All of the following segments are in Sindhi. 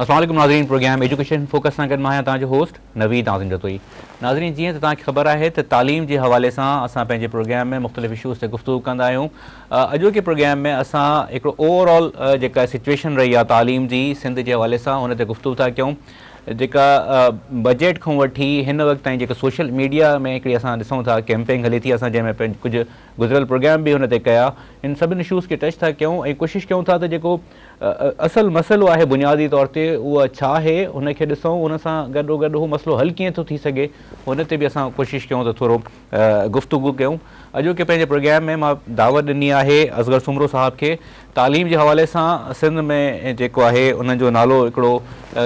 السلام عليڪم ناظرين پروگرام ايجوڪيشن فوڪس سان گڏ مان آهيان توهان جو هوسٽ نويد ناظم جتوئي. ناظرين جيئن ته توهان کي خبر آهي ته تعليم جي حوالي سان اسان پنهنجي پروگرام ۾ مختلف اشوز تي گفتگو ڪندا آهيون. اڄوڪي پروگرام ۾ اسان هڪڙو اوور آل جيڪا سچويشن رهي آهي تعليم جي سنڌ جي حوالي سان ان تي گفتگو ٿا ڪيون. جيڪا بجيٽ کان وٺي هن وقت تائين جيڪا سوشل ميڊيا ۾ هڪڙي اسان ڏسون ٿا ڪيمپينگ هلي ٿي اسان جنهن ۾ ڪجهه گذريل پروگرام به هن تي ڪيا ان سڀني اشوز کي ٽچ ٿا ڪيون ۽ ڪوشش ڪيون ٿا ته جيڪو اصل مسئلو آهي بنيادي طور تي اهو ڇا آهي ان کي ڏسون ان سان گڏو گڏ اهو مسئلو حل ڪيئن ٿو ٿي سگهي ان تي به اسان ڪوشش ڪيون ته ٿورو گفتگو ڪيون. اڄوڪي پنهنجي پروگرام ۾ مان دعوت ڏني آهي اصغر سومرو صاحب کي تعليم جي حوالي سان سنڌ ۾ جيڪو آهي انهن جو نالو هڪڙو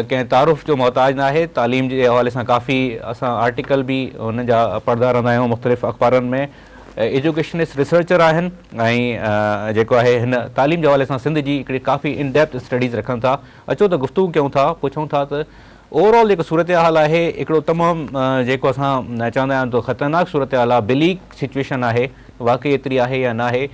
ڪنهن تعارف جو محتاج ناهي تعليم جي حوالي سان ڪافي اسان آرٽيڪل به انهن جا پڙهندا رهندا آهيون مختلف اخبارن ۾ ايجوڪيشنسٽ ريسرچر آهن ۽ جيڪو آهي هن تعليم جي حوالي سان سنڌ جي هڪڙي ڪافي ان ڊيپٿ اسٽڊيز رکن ٿا اچو ته گفتگو ڪيون ٿا پڇون ٿا ته اوور آل جيڪو صورتحال آهي هڪڙو تمام جيڪو اسان چوندا آهيون ته خطرناڪ صورتحال آهي بليڪ سچويشن آهي واقعي ايتري آهي يا ناهي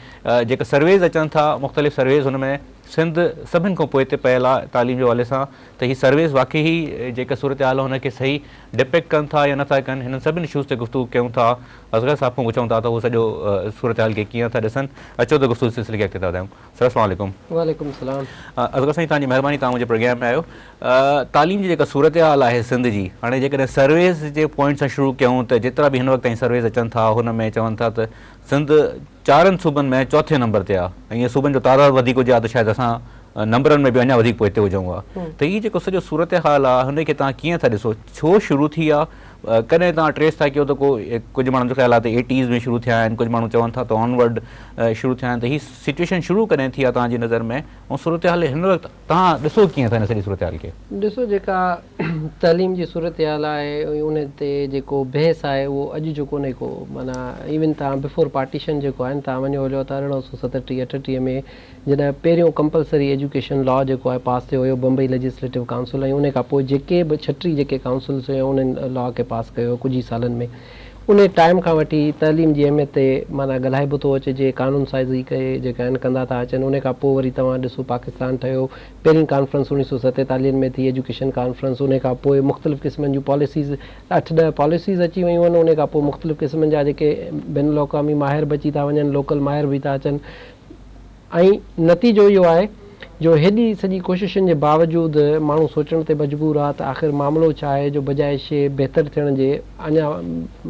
جيڪا سرويز اچن ٿا مختلف سرويز هن ۾ سنڌ سڀن کان پوئتي پيل آهي تعليم جي حوالي سان ته هي سرويز واقعي هي جيڪا صورتحال آهي هن کي صحيح ڊپيڪٽ ڪن ٿا يا نٿا ڪن هنن سڀن اشوز تي گفتگو ڪيون ٿا اصغر صاحب کان پڇون ٿا ته هو سڄو صورتحال کي ڪيئن ٿا ڏسن اچو ته گفتگو سلسلي کي اڳتي ٿا وڌايون سر السلام عليڪم. وعليڪم السلام. اصغر سائين توهان جي مهرباني توهان منهنجي پروگرام ۾ آيو. تعليم جي جيڪا صورتحال آهي سنڌ جي هاڻي جيڪڏهن سرويز جي پوائنٽ سان شروع ڪيون ته جيترا به هن وقت تائين سرويز اچن ٿا هن ۾ چون ٿا ته سنڌ چارن صوبن ۾ چوٿين نمبر تي آهي ۽ صوبن جو تعداد وڌيڪ هجي ها ته شايد اسان نمبرن ۾ به اڃا وڌيڪ پوئتي هجون ها ته هي جيڪو سڄو صورتحال آهي هن کي توهان ڪيئن ٿا ڏسو ڇو شروع ٿي آهي ڪڏهن توهان ٽريس ٿا ڪيو ته ڪو ڪجهه ماڻهن جو خيال آهي ته ايٽيز ۾ شروع ٿيا آهن ڪجهه ماڻهو چون ٿا ته آنورڊ شروع ٿيا آهن ته هي سچويشن شروع ڪڏهن ٿي آهي توهان جي نظر ۾ ۽ صورتحال هن وقت توهان ڏسو ڪيئن ٿا هن سڄي صورتحال کي؟ ڏسو جيڪا تعليم جي صورتحال آهي ۽ ان تي جيڪو بحث آهي اهو اڄ جو ڪونهي ڪو معنيٰ ايون توهان بفور پارٽيشن جيڪو آهي توهان وڃو هليو ته 1837 38 ۾ جڏهن پهريون ڪمپلسري ايجوڪيشن لا جيڪو آهي پاس ٿيو هيو بمبئي ليجسليٽو ڪائونسل ۽ ان کان پوء جيڪي به 36 جيڪي ڪائونسلز هيون انهن لا کي پاس ڪيو ڪجهه ئي سالن ۾ انهي ٽائيم کان وٺي تعليم جي اهميت تي معنيٰ ڳالهائبو ٿو اچجي، قانون سازي ڪي جيڪا آهن ڪندا ٿا اچن، انهي کان پوء وري توهان ڏسو پاڪستان ٺهيو، پهرين ڪانفرنس اوڻيهه سو ستيتاليهن ۾ ٿي ايجوڪيشن ڪانفرنس، انهي کان پوء مختلف قسمن جون پاليسيز اٺ ڏهه پاليسيز اچي ويون آهن، انهي کان پوء مختلف قسمن جا جيڪي بين الاقوامي ماهر به اچي ٿا وڃن، لوڪل ماهر به ٿا اچن. ۽ نتيجو اهو آهي جو هيڏي سڄي ڪوششن جي باوجود ماڻهو سوچڻ تي مجبور آهي ته آخر معاملو ڇا آهي جو بجاء شيء بهتر ٿيڻ جي اڃا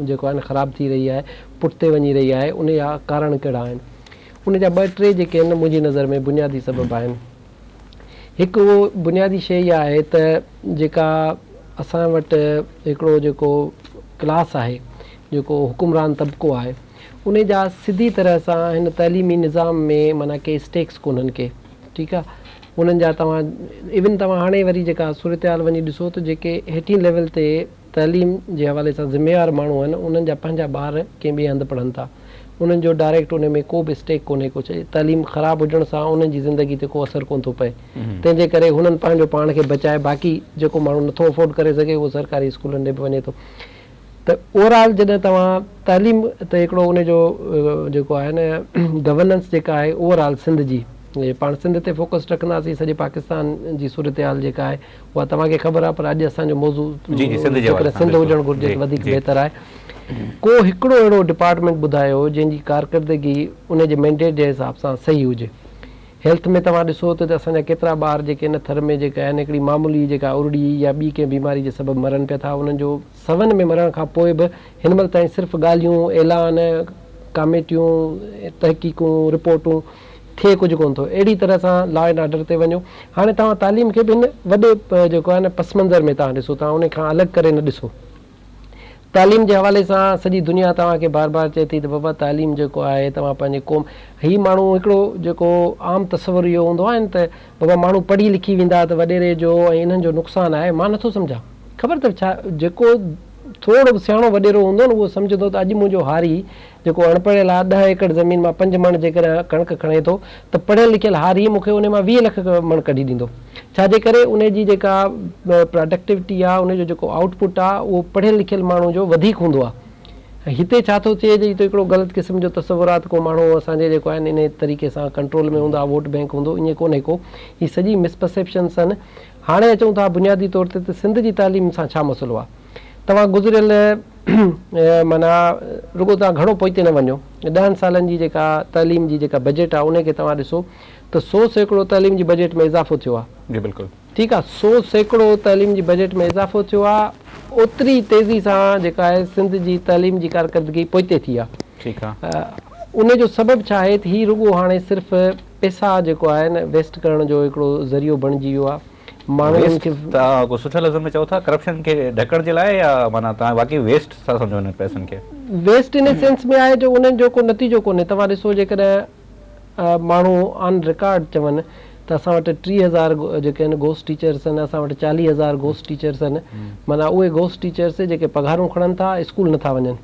جيڪو آهي نه خراب ٿي رهي آهي، پٺتي وڃي رهي آهي، ان جا ڪارڻ ڪهڙا آهن؟ ان جا ٻه ٽي جيڪي آهن منهنجي نظر ۾ بنيادي سبب آهن. هڪ اهو بنيادي شيء اها آهي ته جيڪا اسان وٽ هڪڙو جيڪو ڪلاس آهي، جيڪو حڪمران طبقو آهي، انهي جا سڌي طرح سان هن تعليمي نظام ۾ معنيٰ ڪي اسٽيڪس ڪونهن ڪي ٺيڪ آ انهن جا توهان ايون توهان هاڻي وري جيڪا صورتحال وڃي ڏسو ته جيڪي هيٺين ليول تي تعليم جي حوالي سان ذميوار ماڻهو آهن انهن جا پنهنجا ٻار ڪنهن ٻئي هنڌ پڙهن ٿا انهن جو ڊائريڪٽ انهي ۾ ڪو به اسٽيڪ ڪونهي ڪو تعليم خراب هجڻ سان انهن جي زندگي تي ڪو اثر ڪونه ٿو پئي تنهن جي ڪري هنن پنهنجو پاڻ کي بچائي باقي جيڪو ماڻهو نٿو افورڊ ڪري سگهي اهو سرڪاري اسڪولن ڏي به وڃي ٿو ته اوور آل جڏهن توهان تعليم ته هڪڙو ان جو جيڪو آهي نه گورننس جيڪا آهي اوور آل سنڌ جي پاڻ سنڌ تي فوڪس رکنداسين سڄي پاڪستان جي صورتحال جيڪا آهي اها توهان کي خبر آهي پر اڄ اسان جو موضوع جيڪڏهن سنڌ هجڻ گهرجي ته وڌيڪ بهتر آهي ڪو هڪڙو اهڙو ڊپارٽمينٽ ٻڌايو جنهن جي ڪارڪردگي ان جي مينڊيٽ جي حساب سان صحيح هجي هيلٿ ۾ توهان ڏسو ته اسان جا ڪيترا ٻار جيڪي هن ٿر ۾ جيڪا آهن هڪڙي معمولي جيڪا ارڙي يا ٻي ڪنهن بيماري جي سبب مرن پيا ٿا انهن جو سون ۾ مرڻ کان پوء به هن مهل تائين صرف ڳالهيون، اعلان، ڪاميٽيون، تحقيقون، رپورٽون ٿئي ڪجهه ڪونه ٿو اهڙي طرح سان لا اينڊ آرڊر تي وڃو هاڻي توهان تعليم کي به هن وڏي جيڪو آهي نه پس منظر ۾ توهان ڏسو توهان ان کان الڳ ڪري نه ڏسو. تعليم جي حوالي سان سڄي دنيا توهان کي بار بار چئي ٿي ته بابا تعليم جيڪو آهي توهان پنهنجي قوم هي ماڻهو هڪڙو جيڪو عام تصور اهو هوندو آهي نه ته بابا ماڻهو پڙهي لکي ويندا ته وڏيري جو ۽ انهن جو نقصان آهي مان نٿو سمجهان خبر اٿو ڇا جيڪو ٿورو به سياڻو وڏيرو هوندو نه اهو سمجهندو ته اڄ منهنجو هاري جيڪو اڻپڙهيل آهي ڏهه ايڪڙ زمين مان پنج مڻ جيڪڏهن ڪڻڪ کڻي ٿو ته پڙهيل لکيل هاري مون کي انهي مان 20 لک مڻ ڪڍي ڏيندو. ڇا جي ڪري انهي جي جيڪا پراڊڪٽوٽي آهي انهي جو جيڪو آئوٽ پٽ آهي اهو پڙهيل لکيل ماڻهو جو وڌيڪ هوندو آهي. هتي ڇا ٿو ٿئي جو هي ته هڪڙو غلط قسم جو تصور آهي ته ڪو ماڻهو اسان جي جيڪو آهن انهي طريقي سان ڪنٽرول ۾ هوندا ووٽ بينڪ هوندو ائين ڪونهي ڪو. هي سڄي مس پرسيپشنس آهن. هاڻي اچون ٿا بنيادي طور تي ته سنڌ جي تعليم سان ڇا مسئلو آهي. توهان گذريل معنيٰ رڳو توهان گهڻو پوئتي نه وڃو ڏهن سالن جي جيڪا تعليم جي جيڪا بجيٽ آهي ان کي توهان ڏسو ته 100% تعليم جي بجيٽ ۾ اضافو ٿيو آهي. جي بلڪل. ٺيڪ آهي 100% تعليم جي بجيٽ ۾ اضافو ٿيو آهي اوتري تيزي سان جيڪا آهي سنڌ جي تعليم جي ڪارڪردگي پوئتي ٿي آهي. ٺيڪ آهي. ان جو سبب ڇا آهي ته هي رڳو هاڻي صرف پيسا جيڪو آهي نه ويسٽ ڪرڻ جو هڪڙو ذريعو بڻجي ويو آهي ماڻهو ان ويسٽ کي. توهان ڪو سٺي لفظن ۾ چئو ٿا ڪرپشن کي ڍڪڻ جي لاء يا معنيٰ توهان واقعي ويسٽ ٿا سمجهو انهن پئسن کي؟ ويسٽ ان سينس ۾ آهي جو انهن جو ڪو نتيجو ڪونهي توهان ڏسو جيڪڏهن ماڻهو آن رڪارڊ چون ته اسان وٽ 3000 جيڪي آهن گوسٽ ٽيچرس آهن اسان وٽ 40,000 گوسٽ ٽيچرس آهن معنيٰ اهي گوسٽ ٽيچرس جيڪي پگهارون کڻن ٿا اسڪول نٿا وڃن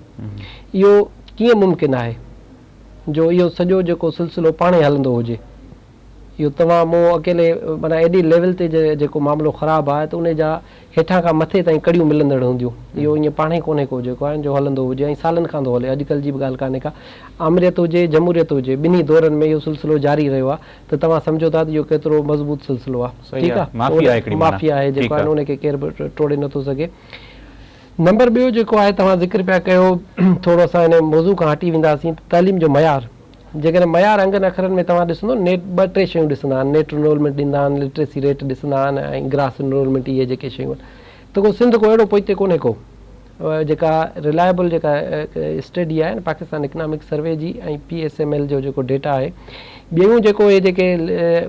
اهو ڪيئن ممڪن آهي جو اهو سڄو جيڪو سلسلو پاڻهي هلندو هجي اهو توهان مون اڪيلي معنيٰ ايڏي ليول تي جيڪو معاملو خراب آهي ته ان جا هيٺان کان مٿي تائين ڪڙيون ملندڙ هونديون. اهو ائين پاڻهي ڪونهي ڪو جيڪو آهي جو هلندو هجي ۽ سالن کان ٿو هلي. اڄڪلهه جي به ڳالهه ڪانهي ڪا. آمريت هجي، جمهوريت هجي، ٻنهي دورن ۾ اهو سلسلو جاري رهيو آهي ته توهان سمجهو ٿا ته اهو ڪيترو مضبوط سلسلو آهي. صحيح ٺيڪ آهي. آهي. مافيا آهي هڪڙي معنيٰ. مافيا آهي ٺيڪ جيڪو آهي آهي. ان کي ڪير به ٽوڙي نٿو سگهي. نمبر ٻيو جيڪو آهي توهان ذڪر پيا ڪيو ٿورو اسان ان موضوع کان هٽي وينداسين ته تعليم جو معيار. جيڪڏهن معيار انگن اکرن ۾ توهان ڏسندو نيٽ ٻه ٽي شيون ڏسندا آهن نيٽ انرولمينٽ ڏيندا آهن لٽريسي ريٽ ڏسندا آهن ۽ گراس انرولمينٽ اهي جيڪي شيون آهن ته ڪو سنڌ ڪو اهڙو پوئتي ڪونهي ڪو جيڪا رلائبل جيڪا اسٽڊي آهي نه پاڪستان اڪنامڪ سروي جي ۽ پي ايس ايم ايل جو جيڪو ڊيٽا آهي ٻيون جيڪو اهي جيڪي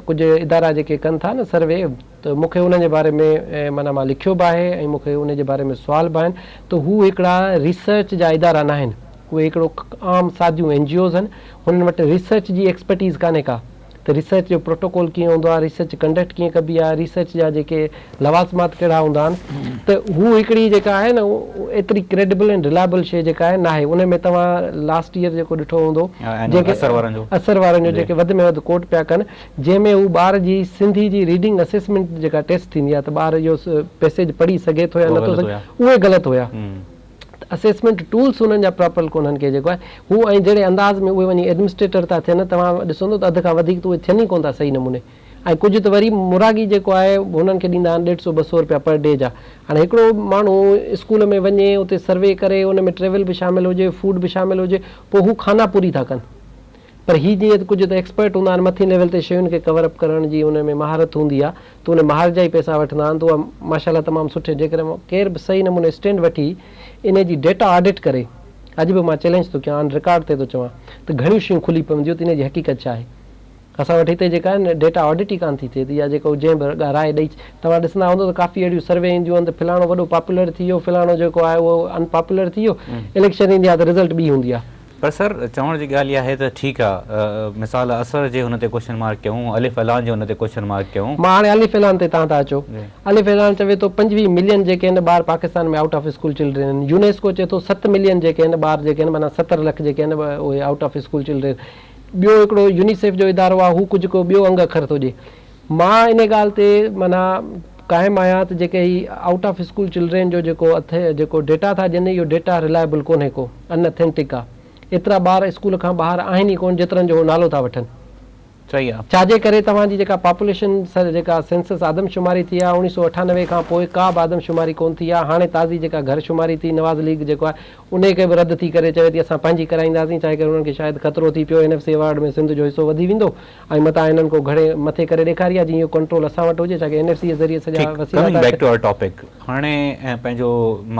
ڪجهه ادارا جيڪي ڪن ٿا نه سروي ته مون کي ان جي باري ۾ معنيٰ مان لکيو به آهي ۽ مون کي ان جي باري ۾ سوال به آهن ته هو هڪڙا ريسرچ جا ادارا ناهن اهي هڪڙو عام ساديون اين جي اوز آهن هنن وٽ ريسرچ جي ايڪسپرٽيز ڪانهي ڪا ته ريسرچ جو پروٽوڪول ڪيئن هوندو آهي ريسرچ ڪنڊڪٽ ڪيئن ڪبي آهي ريسرچ جا جيڪي لوازمات ڪهڙا هوندا آهن ته هو هڪڙي جيڪا آهي نه ايتري ڪريڊبل ۽ رلائبل شيء جيڪا آهي ناهي ان ۾ توهان لاسٽ ييئر جيڪو ڏٺو هوندو جيڪي اثر وارن جو جيڪي وڌ ۾ وڌ ڪوٽ پيا ڪن جنهن ۾ هو ٻار جي سنڌي جي ريڊنگ اسيسمينٽ جيڪا ٽيسٽ ٿيندي آهي ته ٻار اهو پيسيج پڙهي سگهي ٿو يا نٿو سگهي اهي غلط هيا ته اسيسمينٽ ٽولس انهن جا پراپر ڪونهن ڪي جيڪو آهي هو ۽ جهڙي انداز ۾ اهي وڃي ايڊمنسٽريٽر ٿا ٿين توهان ڏسندو ته اڌ کان وڌيڪ ته اهي ٿين ئي ڪونه ٿا صحيح نموني ۽ ڪجهه ته وري مراڳي جيڪو آهي هنن کي ڏيندا آهن ڏيڍ سو ٻه سو روپيا پر ڊي جا هاڻي هڪڙو ماڻهو اسڪول ۾ وڃي اتي سروي ڪري ان ۾ ٽريول به شامل هجي فوڊ به شامل هجي پوء هو خانه پوري ٿا ڪن پر هي جيئن ته ڪجهه ته ايڪسپرٽ هوندا آهن مٿين ليول تي شين کي ڪور اپ ڪرڻ جي ان ۾ مهارت هوندي آهي ته ان مهارت جا ئي پئسا وٺندا آهن ته اها ماشاء الله تمام سٺي جيڪڏهن ڪير به صحيح نموني اسٽينڊ وٺي ان جي ڊيٽا آڊٽ ڪري اڄ به مان چئلينج ٿو ڪيان آن رڪارڊ تي ٿو چوان ته گهڻيون شيون کلي پونديون ته ان جي حقيقت ڇا آهي اسان وٽ هتي جيڪا آهي نه ڊيٽا آڊٽ ئي ڪانه ٿي ٿئي ته اها جيڪو جنهن به راء ڏئي توهان ڏسندا هوندو ته ڪافي اهڙيون سروي اينديون آهن ته فلاڻو وڏو پاپولر ٿي ويو فلاڻو جيڪو آهي اهو ان پاپولر ٿي ويو اليڪشن ايندي آهي ته رزلٽ ٻي هوندي آهي. پر سر چوڻ جي ڳالهه اها آهي ته ٺيڪ آ مثال اثر جي هن تي ڪوشچن مارڪ ڪيون الف اعلان جي هن تي ڪوشچن مارڪ ڪيون. مان هاڻي الف اعلان تي تان ٿا اچو الف اعلان چوي ٿو 25 ملين جيڪي آهن ٻار Pakistan ۾ out of school children آهن يونيسڪو چئي ٿو 7 ملين جيڪي آهن ٻار جيڪي آهن معنيٰ 70 لک جيڪي آهن اهي آئوٽ آف اسڪول چلڊرين ٻيو هڪڙو يونيسيف جو ادارو آهي هو ڪجهه ڪو ٻيو انگ اکر ٿو ڏي مان ان ڳالهه تي معنيٰ قائم آهيان ته جيڪي هي آئوٽ آف اسڪول چلڊرين جو جيڪو جيڪو ڊيٽا ٿا ڏين اهو ڊيٽا رلائبل ڪونهي ڪو ان اٿينٽڪ آ ايترا ٻار اسڪول کان ٻاهر آهن ئي ڪونه جيترن جو هو نالو ٿا وٺن. صحيح آ. ڇا جي ڪري توهان جي جيڪا پاپوليشن جيڪا سينسس آدمشماري ٿي آ 1998 کان پوء ڪا به آدمشماري ڪونه ٿي آ هاڻي تازي جيڪا گهر شماري ٿي نواز ليگ جيڪو آهي انهي کي به رد ٿي ڪري چوي ٿي اسان پنهنجي ڪرائينداسين ڇا جي ڪري انهن کي شايد خطرو ٿي پيو N F C award ۾ Sindh جو حصو وڌي ويندو ۽ متان هنن ڪو گهڙي مٿي ڪري ڏيکاري ها جيئن اهو ڪنٽرول اسان وٽ هجي ڇاڪاڻ اين ايف سي جي ذريعي سڄا ٺيڪ وسيلا ڪمنگ ٿا بيڪ ٽو our topic هاڻي پنهنجو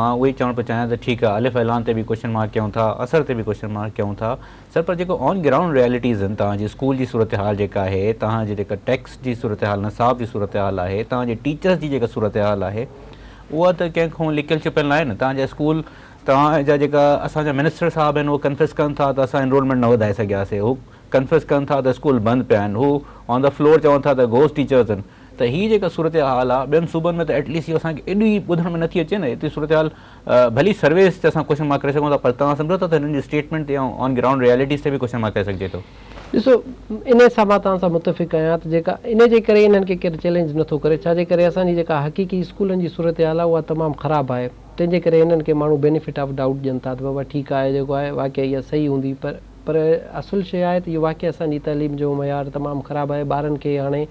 مان اهو ئي چوڻ پيو چاهيان ته ٺيڪ آهي الف اعلان تي به ڪوشچن مارڪ ڪيون ٿا اثر تي به ڪوشچن مارڪ ڪيون ٿا سر پر جيڪو آن گرائونڊ ريئلٽيز آهن توهان جي اسڪول جي صورتحال جيڪا آهي توهان جي جيڪا ٽيڪس جي صورتحال نصاب جي صورتحال آهي توهان جي ٽيچرس جي جيڪا صورتحال آهي اها ته ڪنهن کان لڪيل ڇپيل ناهي نه توهان جا اسڪول توهان جا جيڪا اسان جا منسٽر صاحب آهن اهي ڪنفيس ڪن ٿا ته اسان انرولمينٽ نه وڌائي سگهياسي هو ڪنفيس ڪن ٿا ته اسڪول بند پيا آهن هو آن the floor چون ٿا ته گهوسٽ ٽيچرز آهن ته هي جيڪا صورتحال آهي ٻين صوبن ۾ ته ايٽ ليسٽ اهو اسان کي ايڏي ٻڌڻ ۾ نٿي اچي نه ايتري صورتحال ڀلي سرويز تي اسان ڪوشچن مارڪ ڪري سگهون ٿا پر توهان سمجهو ٿا ته هنن جي اسٽيٽمينٽ تي يا آن گرائونڊ ريئلٽيز تي به ڪوشچن مارڪ ڪري سگهجي ٿو. ڏسو انهي سان مان توهان سان متفق آهيان ته جيڪا انهي جي ڪري انهن کي ڪير چئلينج نٿو ڪري ڇا جي ڪري اسان جي جيڪا حقيقي اسڪولن جي صورتحال آهي اها تمام خراب آهي تنهن جي ڪري هنن کي ماڻهو بينيفٽ آف ڊائوٽ ڏين ٿا ته بابا ٺيڪ آهي جيڪو آهي واقعي اها صحيح هوندي پر پر اصل شيء آهي ته اهو واقعي اسان جي تعليم جو معيار تمام خراب آهي ٻارن کي هاڻي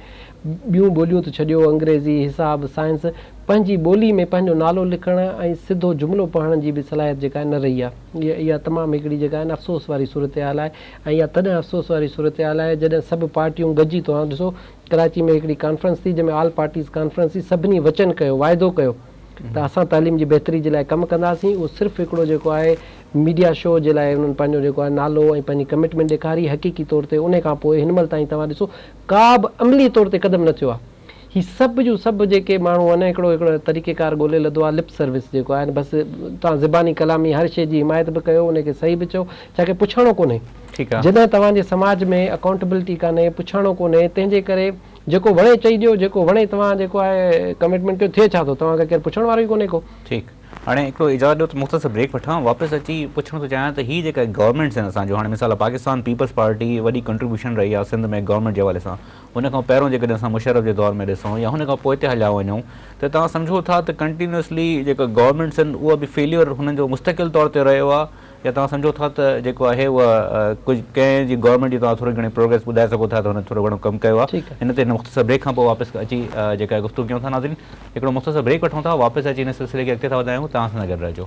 ٻيون ٻوليون ته ڇڏيو انگريزي، حساب، سائنس پنهنجي ٻولي ۾ پنهنجو نالو لکڻ ۽ سڌو جملو پڙهڻ جي به صلاحيت جيڪا آهي نه رهي آهي اها تمام هڪڙي جيڪا آهي نه افسوس واري صورتحال آهي ۽ اها تڏهن افسوس واري صورتحال آهي جڏهن سڀ پارٽيون گڏجي توهان ڏسو ڪراچي ۾ هڪڙي ڪانفرنس ٿي جنهن ۾ آل پارٽيز ڪانفرنس ٿي سڀني وچن ڪيو واعدو ڪيو ته اسان تعليم جي بهتري جي لاء ڪم ڪنداسين اهو صرف هڪڙو جيڪو آهي ميڊيا شو جي لاء انهن پنهنجو جيڪو آهي نالو ۽ پنهنجي ڪمٽمينٽ ڏيکاري حقيقي طور تي انهي کان پوء هن مهل تائين توهان ڏسو ڪا به عملي طور تي قدم نه ٿيو آهي هي سڀ جون سڀ جيڪي ماڻهو آهن هڪڙو هڪڙو طريقي ڪار ڳولي لڌو آهي لپ سروس جيڪو آهي بس توهان زباني ڪلامي هر شي جي حمايت به ڪيو انهي کي صحيح به چئو ڇاڪه پڇاڻو ڪونهي. ٺيڪ آ. جڏهن توهان جي سماج ۾ اڪائونٽبلٽي ڪانهي، پڇاڻو ڪونهي، تنهن جي ڪري جيڪو وڻي چئي ڏيو، جيڪو وڻي توهان جيڪو آهي ڪمٽمينٽ ڪيو، ٿئي ڇا ٿو؟ توهان کي ڪير پڇڻ وارو ئي ڪونهي ڪو. ٺيڪ. هاڻي هڪڙو اجازت ڏيو ته مختصر بريڪ وٺان، واپس اچي پڇڻ ٿو چاهيان ته هي جيڪا گورنمينٽس آهن اسان جو هاڻي مثال پاڪستان پيپلز پارٽي وڏي ڪنٽريبيوشن رهي آهي سنڌ ۾ گورنمينٽ جي حوالي سان ان کان پهريون جيڪڏهن اسان مشرف جي دور ۾ ڏسون يا هن کان پوئتي هليا وڃون ته توهان سمجهو ٿا ته ڪنٽينيوسلي جيڪا گورنمينٽس آهن اها به فيليئر هنن جو مستقل طور تي رهيو آهي يا توهان سمجهو ٿا ته جيڪو آهي اها ڪجهه ڪنهن جي گورنمينٽ جي توهان ٿوري گهڻي پروگريس ٻڌائي سگهو ٿا ته هن ٿورو گهڻو ڪم ڪيو آهي هن تي هن مختصر بريڪ کان پوء واپس اچي جيڪا گفتگو ڪيون ٿا ناظرين هڪڙو مختصر بريڪ وٺون ٿا واپس اچي هن سلسلي کي اڳتي ٿا وڌايون توهان اسان سان گڏ رهجو.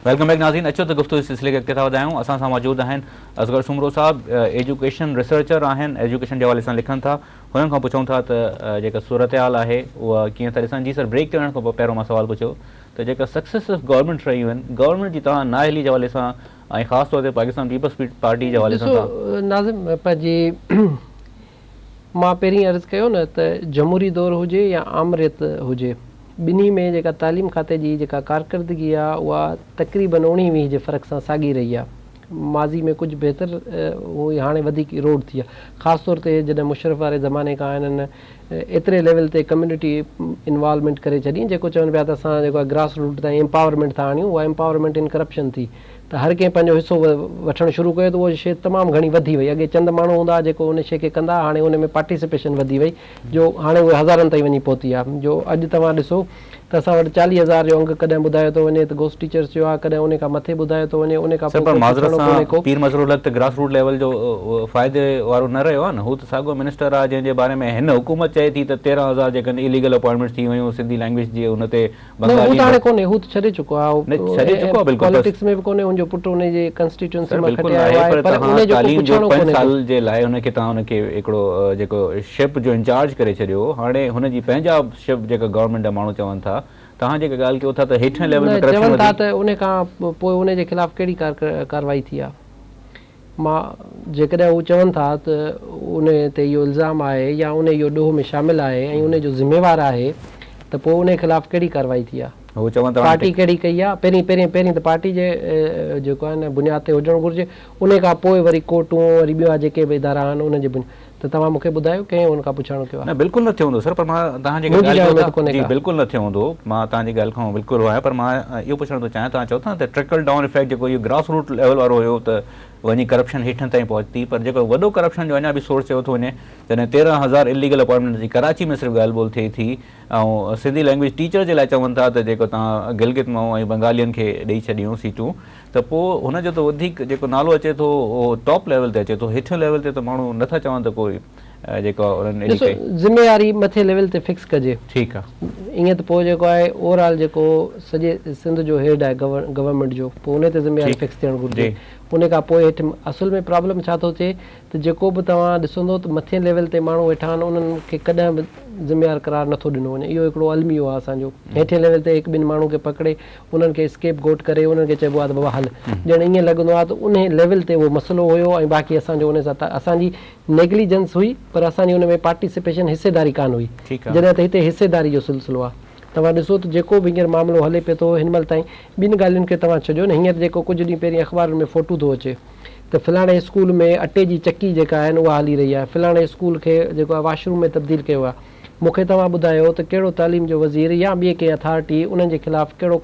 Welcome back ناظرين اچو ته گفتگو جي سلسلي کي اڳتي ٿا وڌايون اسان سان موجود آهن اصغر سومرو صاحب ايجوڪيشن ريسرچر آهن ايجوڪيشن جي حوالي سان لکن ٿا هنن کان پڇون ٿا ته جيڪا صورتحال آهي اها ڪيئن ٿا ڏسن جي سر بريڪ تي وڃڻ کان پوء پهريون مان سوال پڇيو ته جيڪا سڪسيسو گورنمينٽ رهيون آهن گورنمينٽ جي توهان نااهلي جي حوالي سان ۽ خاص طور تي پاڪستان پيپلز پارٽي جي حوالي سان ڏسو ناظم پنهنجي مان پهرين عرض ڪيو نه ته جمهوري دور هجي يا آمريت هجي ٻنهي ۾ جيڪا تعليم کاتي جي جيڪا ڪارڪردگي آ اها تقريبن اوڻيهه ويهه جي فرق سان ساڳي رهي آ. ماضي ۾ ڪجهه بهتر هئي هاڻي وڌيڪ ايروڊ ٿي آ. خاص طور تي جڏهن مشرف واري زماني کان هنن ايتري ليول تي ڪميونٽي انوالومينٽ ڪري ڇڏي جيڪو چون پيا ته اسان جيڪو آ گراس روٽ تائين امپاورمينٽ ٿا آڻيون اها امپاورمينٽ ان ڪرپشن ٿي ته هر ڪنهن پنهنجو حصو وٺڻ شروع ڪيو ته اها شيء تمام گهڻي وڌي وئي. اڳي چند ماڻهو هوندا هئا جيڪو ان شيء کي ڪندا هئا، هاڻي ان ۾ پارٽيسپيشن وڌي وئي جو هاڻي اهي هزارن تائين وڃي پهتي آهي جو اڄ توهان ڏسو ته اسان وٽ 40 هزار جو انگ ڪڏهن ٻڌايو ٿو وڃي ته گوسٽ ٽيچرس جو آهي، ڪڏهن ان کان مٿي ٻڌايو ٿو وڃي، ان کان سر پوء پر ڪو معذرت پڇاڻو ڪونهي سان ڪو. پير مظهرالحق ته گراس روٽ ليول جو فائدي وارو نه رهيو آهي نه هو ته ساڳيو منسٽر آهي جنهن جي باري ۾ هن حڪومت چئي ٿي ته 13 هزار جيڪڏهن اليگل اپوائنٽمينٽس ٿي ويون سنڌي لينگويج جي ان تي نه هو ته هاڻي ڪونهي هو ته ڇڏي چڪو آهي نه ڇڏي چڪو آهي بلڪل پاليٽڪس ۾ به ڪونهي ان جو پٽ ان جي ڪانسٽيٽوئنسي مان کٽي آيو آهي پر ان جو ڪو پڇاڻو ڪونهي سال جي لاء ان کي توهان ان کي هڪڙو جيڪو شپ جو انچارج ڪري ڇڏيو هاڻي هن جي پنهنجا شپ جيڪا گورنمينٽ جا ماڻهو چون ٿا توهان جيڪا ڳالهه ڪيو ٿا ته هيٺين ليول ۾ ڪرپشن چون ٿا ته ان کان پوء ان جي خلاف ڪهڙي ڪارروائي ٿي آهي مان جيڪڏهن هو چون ٿا ته ان تي اهو الزام آهي يا ان اهو ڏوهه ۾ شامل آهي ۽ ان جو ذميوار آهي ته پوء ان خلاف ڪهڙي ڪارروائي ٿي آهي؟ هو چون ٿا پارٽي ڪهڙي ڪئي آهي؟ پهرين پهرين پهرين ته پارٽي جي جيڪو آهي نه بنياد تي هجڻ گهرجي ان کان پوء وري ڪورٽون وري ٻيا جيڪي به ادارا آهن انهن جي بنياد ته توهان مون کي ٻڌايو ڪنهن ان کان پڇاڻو ڪيو آهي؟ نه بلڪل نه ٿيو هوندو سر پر مان توهان جيڪا ڳالهه ڪيو ٿا جي بلڪل نه ٿيو هوندو مان توهان جي ڳالهه کان بلڪل آهيان پر مان اهو پڇڻ ٿو چاهيان توهان چئو ٿا نه ته ٽرڪل ڊائون افيڪٽ جيڪو اهو گراس روٽ ليول وارو هيو ته وڃي ڪرپشن هيٺن تائين پهتي پر جيڪو وڏو ڪرپشن جو اڃا به سورس چيو ٿو وڃي جڏهن 13 هزار اليگل اپوائنٽمينٽ جي ڪراچي ۾ صرف ڳالهه ٻولهه ٿئي ٿي ۽ سنڌي لينگويج ٽيچر جي لاء چون ٿا ته جيڪو توهان گلگت مان ۽ بنگالين کي ڏئي ڇڏيون سيٽون ته پوء هن جو ته وڌيڪ جيڪو نالو اچي ٿو اهو ٽاپ ليول تي اچي ٿو هيٺيون ليول تي ته ماڻهو نه ٿا چون ته ڪوئي جيڪو انهن ايڏي ڏسو ڪئي. ذميواري مٿي ليول تي فڪس ڪجي. ٺيڪ آ. ائين ته پوء جيڪو آهي اوور آل جيڪو سڄي سنڌ جو هيڊ آهي گورنمينٽ جو پوء ان تي ذميواري ٺيڪ فڪس ٿيڻ گهرجي جي. ان کان پوء هيٺ اصل ۾ پرابلم ڇا ٿو ٿئي ته جيڪو به توهان ڏسندو ته مٿين ليول تي ماڻهو ويٺا آهن انهن کي ڪڏهن به ذميوار قرار نٿو ڏنو وڃي اهو هڪڙو الميو آهي اسان جو هيٺين ليول تي هڪ ٻن ماڻهن کي پڪڙي انهن کي اسڪيپ گوٽ ڪري انهن کي چئبو آهي ته بابا هل ڄڻ ائين لڳندو آهي ته انهي ليول تي اهو مسئلو هيو ۽ باقي اسان جو انهي سان اسان جي نيگليجنس هئي پر اسان جي ان ۾ پارٽيسپيشن حصيداري ڪانه هئي جڏهن ته هتي حصيداري جو سلسلو آهي توهان ڏسو ته جيڪو به هينئر معاملو هلي پيو ٿو هن مهل تائين ٻن ڳالهين کي توهان ڇڏيو نه هينئر جيڪو ڪجهه ڏينهن پهرين اخبارن ۾ فوٽو ٿو اچي ته فلاڻي اسڪول ۾ اٽي جي چڪي جيڪا آهي نه اها هلي رهي آهي، فلاڻي اسڪول کي جيڪو آهي واش روم ۾ تبديل ڪيو ويو آهي. مون کي توهان ٻڌايو ته ڪهڙو تعليم جو وزير يا ٻي ڪنهن اٿارٽي انهن جي خلاف ڪهڙو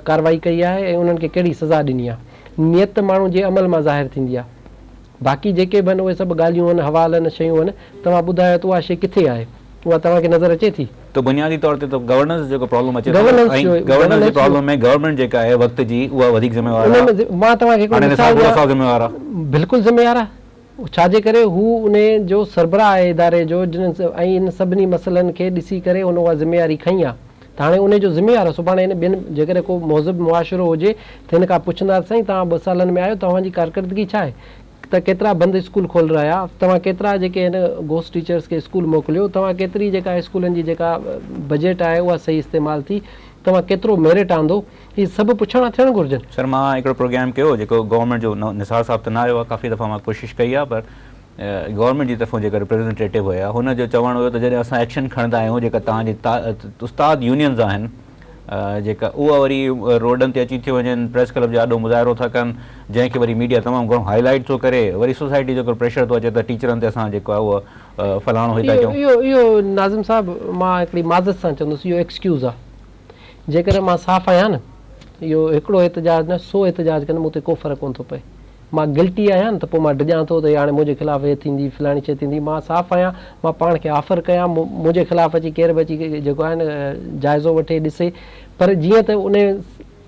ڪارروائي ڪئي آهي ۽ انهن کي ڪهڙي سزا ڏني آهي. نيت ماڻهو جي عمل مان ظاهر ٿيندي آهي. باقي جيڪي به آهن اهي سڀ ڳالهيون آهن، حوالا آهن، شيون آهن، توهان ٻڌايو ته اها شيء ڪٿي آهي؟ اها توهان کي نظر اچي ٿي؟ ته بنيادي طور تي ته گورننس جو جيڪو پرابلم اچي ٿو ۽ گورننس جي پرابلم ۾ گورنمينٽ جيڪا آهي وقت جي اها وڌيڪ ذميوار آهي. مان توهان کي هڪڙو مثال ڏيان. ذميوار آهي. بلڪل ذميوار آهي. ڇا جي ڪري هو انهي جو سربراهه آهي اداري جو جنھن ۽ ان سڀني مسئلن کي ڏسي ڪري هن اها ذميواري کنئي آهي ته هاڻي انهي جو ذميوار آهي سڀاڻي هن ٻين جيڪڏهن ڪو مهذب معاشرو هجي ته هن کان پڇندا ته سائين توهان ٻه سالن ۾ آهيو توهان جي ڪارڪردگي ڇا آهي ته ڪيترا بند اسڪول کولرايا توهان ڪيترا جيڪي هن گوسٽ ٽيچرس کي اسڪول موڪليو توهان ڪيتري جيڪا اسڪولن جي جيڪا بجيٽ آهي اها صحيح استعمال ٿي توهان ڪيترو ميرٽ آندو اهي سڀ پڇاڻا ٿيڻ گهرجن. سر مان هڪڙو پروگرام ڪيو جيڪو گورنمينٽ جو نثار صاحب ته نه آيو آهي ڪافي دفعا مان ڪوشش ڪئي آهي پر گورنمينٽ جي طرفون جيڪا ريپريزنٽيٽو هيا هن جو چوڻ هيو ته جڏهن اسان ايڪشن کڻندا آهيون جيڪا توهان جي استاد يونينز آهن جيڪا اها وري روڊن تي اچي ٿيو وڃن پريس ڪلب جي آڏو مظاهرو ٿا ڪن جنهن کي وري ميڊيا تمام گهڻو هائي لائيٽ ٿو ڪري وري سوسائٽي جو هڪڙو پريشر ٿو اچي ته ٽيچرن تي اسان جيڪو آهي اهو فلاڻو هي ٿا ڪيون. اهو اهو ناظم صاحب مان هڪڙي معذرت سان چوندس اهو ايڪسڪيوز آهي جيڪڏهن مان صاف آهيان نه اهو هڪڙو احتجاج نه سو احتجاج ڪندم مون تي ڪو فرق ڪونه ٿو پئي مان گلٽي آهيان نه ته پوء مان ڊڄان ٿو ته هاڻي منهنجي خلاف هي ٿيندي فلاڻي شيء ٿيندي مان صاف آهيان مان پاڻ کي آفر ڪيان منهنجي خلاف اچي ڪير به اچي جيڪو آهي نه جائزو وٺي ڏسي پر جيئن ته ان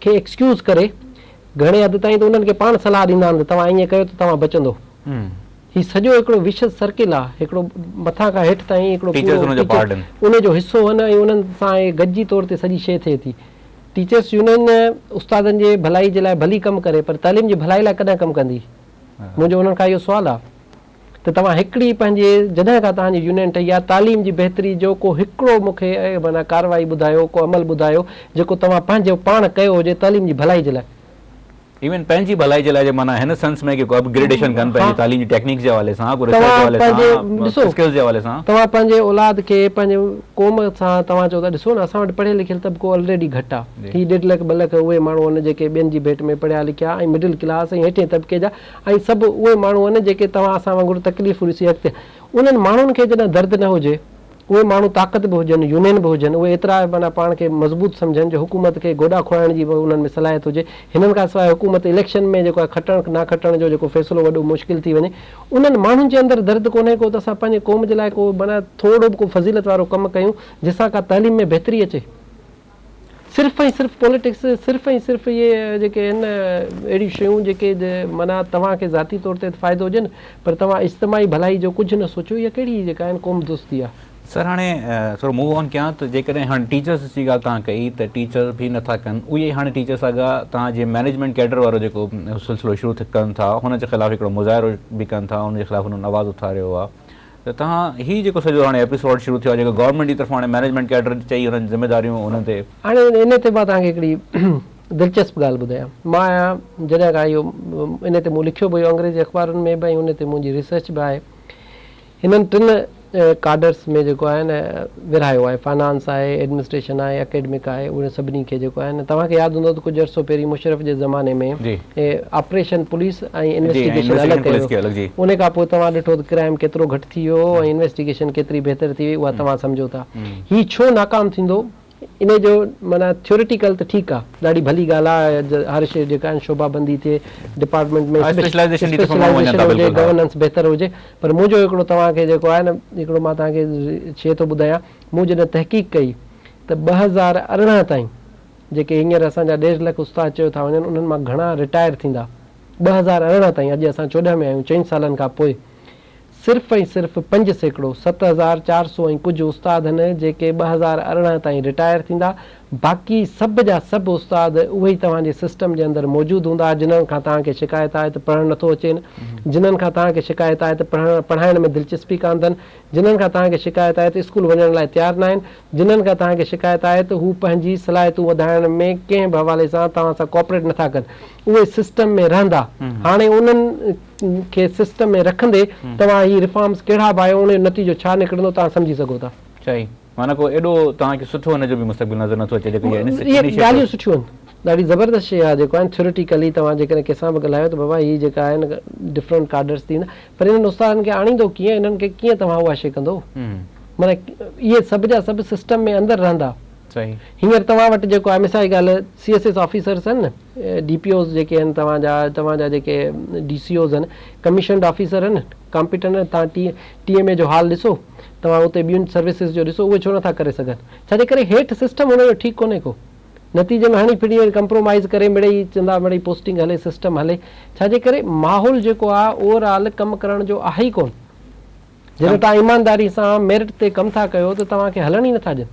کي ايڪسڪيوز ڪري گهڻي حد تائين ته انهن کي پاڻ صلاح ڏيندا آهن ته توهان ائين ڪيو ته توهان بچندو هي سڄو هڪڙو وشس سرڪل آهي هڪڙو مٿان کان هيٺ تائين هڪڙو پورو ان جو حصو آهن ۽ انهن سان گڏجي طور تي سڄي شيء ٿئي ٿي ٽيچرس يونين استادن جي ڀلائي جي لاء ڀلي ڪم ڪري پر تعليم جي ڀلائي لاء ڪڏهن ڪم ڪندي؟ منهنجو انهن کان اهو سوال آهي ته توهان هڪڙي پنهنجي جڏهن کان توهان جي يونين ٺهي آهي تعليم جي بهتري جو ڪو هڪڙو مون کي معنيٰ ڪارروائي ٻڌايو ڪو عمل ٻڌايو جيڪو توهان پنهنجو پاڻ ڪيو هجي تعليم جي ڀلائي جي لاء. ايون پنهنجي ڀلائي جي لاء جي معنيٰ هن سينس ۾ ڪي ڪو اپ گريڊيشن ڪن پنهنجي تعليم جي ٽيڪنيڪس جي حوالي سان ڪو ريسرچ جي حوالي سان اسڪلز جي حوالي سان. توهان پنهنجي اولاد کي پنهنجي قوم سان توهان چئو ٿا ڏسو نه اسان وٽ پڙهيل لکيل طبقو الريڊي گهٽ آ هي ڏيڍ لک ٻه لک اهي ماڻهو آهن جيڪي ٻين جي ڀيٽ ۾ پڙهيا لکيا ۽ مڊل ڪلاس ۽ هيٺين طبقي جا ۽ سڀ اهي ماڻهو آهن جيڪي توهان اسان وانگر تڪليفون ڏسي اڳتي انهن ماڻهن کي جڏهن درد نه هجي اهي ماڻهو طاقت به هجن، يونين به هجن، اهي ايترا معنيٰ پاڻ کي مضبوط سمجهن جو حڪومت کي گوڏا کوڙائڻ جي به انهن ۾ صلاحيت هجي. هنن کان سواء حڪومت اليڪشن ۾ جيڪو آهي کٽڻ نا کٽڻ جو جيڪو فيصلو وڏو مشڪل ٿي وڃي. انهن ماڻهن جي اندر درد ڪونهي ڪو ته اسان پنهنجي قوم جي لاء ڪو معنيٰ ٿورڙو به ڪو فضيلت وارو ڪم ڪيون جنهن سان ڪا تعليم ۾ بهتري اچي. صرف ۽ صرف پوليٽڪس، صرف ۽ صرف اهي جيڪي آهن اهڙيون شيون جيڪي معنيٰ توهان کي ذاتي طور تي ته فائدو هجي نه پر توهان اجتماعي ڀلائي جو ڪجهه نه سوچيو اها ڪهڙي جيڪا آهن قوم دوستي آهي. سر هاڻي ٿورو موو آن ڪيان ته جيڪڏهن هاڻي ٽيچرس جي ڳالهه توهان ڪئي ته ٽيچر به نٿا ڪن اهي ئي هاڻي ٽيچرس اڳا توهان جي مئنيجمينٽ ڪيڊر وارو جيڪو سلسلو شروع ڪن ٿا هن جي خلاف هڪڙو مظاهرو به ڪن ٿا ان جي خلاف هنن آواز اٿاريو آهي ته توهان هي جيڪو سڄو هاڻي ايپيسوڊ شروع ٿيو آهي جيڪو گورنمينٽ جي طرفان هاڻي مئنيجمينٽ ڪيڊر چئي انهن ذميداريون انهن تي. هاڻي انهي تي مان توهان کي هڪڙي دلچسپ ڳالهه ٻڌايان. مان آهيان جڏهن کان اهو انهي تي مون لکيو به هيو انگريزي اخبارن ۾ به ۽ انهي تي منهنجي ريسرچ به آهي. هنن ٽن ڪاڊرس ۾ جيڪو آهي نه ورهايو آهي فنانس آهي ايڊمنسٽريشن آهي اڪيڊمڪ آهي انهن سڀني کي جيڪو آهي نه توهان کي ياد هوندو ته ڪجهه عرصو پهرين مشرف جي زماني ۾ آپريشن پوليس ۽ انويسٽيگيشن الڳ ڪيو ويو ان کان پوء توهان ڏٺو ته ڪرائيم ڪيترو گهٽ ٿي ويو هو ۽ انويسٽيگيشن ڪيتري بهتر ٿي وئي اها توهان سمجهو ٿا هي ڇو ناڪام ٿيندو ان جو معنيٰ ٿيوريٽيڪل ته ٺيڪ آهي ڏاڍي ڀلي ڳالهه آهي هر شيء جيڪا آهن شعبا بندي ٿئي ڊپارٽمينٽ ۾ اسپيشلائيزيشن هجي گورننس بهتر هجي پر منهنجو هڪڙو توهان کي جيڪو آهي نه هڪڙو مان توهان کي شيء ٿو ٻڌايان مون جڏهن تحقيق ڪئي ته 2018 تائين جيڪي هينئر اسان جا ڏيڍ لک استاد چيو ٿا وڃن انهن مان گهڻا رٽائر ٿيندا 2018 تائين اڄ اسان 14 ۾ آهيون چئن سالن کان پوء صرف ۽ صرف 5% 7400 ۽ ڪجهه استاد هن جيڪي 2018 تائين رٽائر ٿيندا باقي سڀ جا سڀ استاد اهي ئي توهان جي سسٽم جي اندر موجود هوندا جنھن کان توهان کي شڪايت آهي ته پڙهڻ نٿو اچين جنھن کان توهان کي شڪايت آهي ته پڙهڻ پڙهائڻ ۾ دلچسپي ڪانه اٿن جنھن کان توهان کي شڪايت آهي ته اسڪول وڃڻ لاء تيار ناهن، جنھن کان توهان کي شڪايت آهي ته هو پنهنجي صلاحيتون وڌائڻ ۾ ڪنهن به حوالي سان توهان سان ڪوآپريٽ نٿا ڪن، اهي سسٽم ۾ رهندا. هاڻي انهن کي سسٽم ۾ رکندي توهان هي ريفارمز ڪهڙا به آيو ان جو نتيجو ڇا نڪرندو توهان سمجهي سگهو ٿا. صحيح. معنيٰ ڪو ايڏو توهان کي سٺو ان جو به مستقبل نظر نٿو اچي جيڪو اهي اهي ڳالهيون سٺيون آهن. ڏاڍي زبردست شيء آهي جيڪو آهن ٿيوريٽيڪلي توهان جيڪڏهن ڪنهن سان به ڳالهايو ته بابا هي جيڪا آهن ڊفرنٽ ڪاڊرز ٿيندا پر انهن استادن کي آڻيندو ڪيئن انهن کي ڪيئن توهان اها شيء ڪندو معنيٰ اهي سڀ جا سڀ سسٽم ۾ اندر رهندا هينئر توهان وٽ جيڪو آهي مثال جي ڳالهه سي ايس ايس آفيسرس آهن نه ڊي پي اوز جيڪي آهن توهان جا توهان جا جيڪي ڊي سي اوز آهن ڪميشنڊ آفيسر آهن. ڪامپيٽنٽ آهن توهان ٽي ٽي ايم اي جو حال ڏسو توهان اتي ٻين سروسز جو ڏسو اهي ڇو نٿا ڪري سگهن ڇاجي ڪري هيٺ سسٽم هن جو ٺيڪ ڪونهي ڪو نتيجي ۾ هڻي ڦڙي ڪمپرومائيز ڪري مڙئي چوندا مڙئي پوسٽنگ هلي سسٽم هلي ڇاجي ڪري ماحول جيڪو آهي اوور آل ڪم ڪرڻ جو آهي ئي ڪون جڏهن توهان ايمانداري سان ميرٽ تي ڪم ٿا ڪيو ته توهان کي هلڻ ئي نٿا ڏين.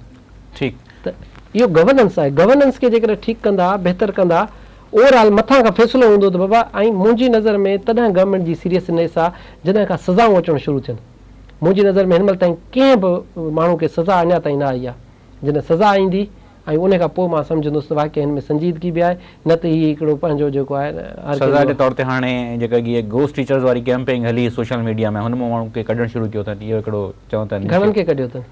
ٺيڪ. ته اهو گورننس آهي گورننس کي جيڪڏهن ٺيڪ ڪندا بهتر ڪندا اوور آل مٿان کان فيصلو هوندو ته بابا ۽ منهنجي نظر ۾ تڏهن گورنمينٽ جي سيريسنيس آ جڏهن کان سزائون اچڻ شروع ٿين منهنجي نظر ۾ هن مهل تائين ڪنهن به ماڻهو کي سزا اڃا تائين نه آئي آ جڏهن سزا ايندي ۽ ان کان پوء مان سمجهندس ته واقعي هن ۾ سنجيدگي به آهي نه ته هي هڪڙو پنهنجو جيڪو آهي نه هر سزا ڪنهن جي جو طور تي هاڻي جيڪا هي گوسٽ ٽيچرز واري ڪيمپينگ هلي سوشل ميڊيا ۾ هن مان ماڻهن کي ڪڍڻ شروع ڪيو اٿن اهو هڪڙو چون ٿا گهڻن کي ڪڍيو اٿن؟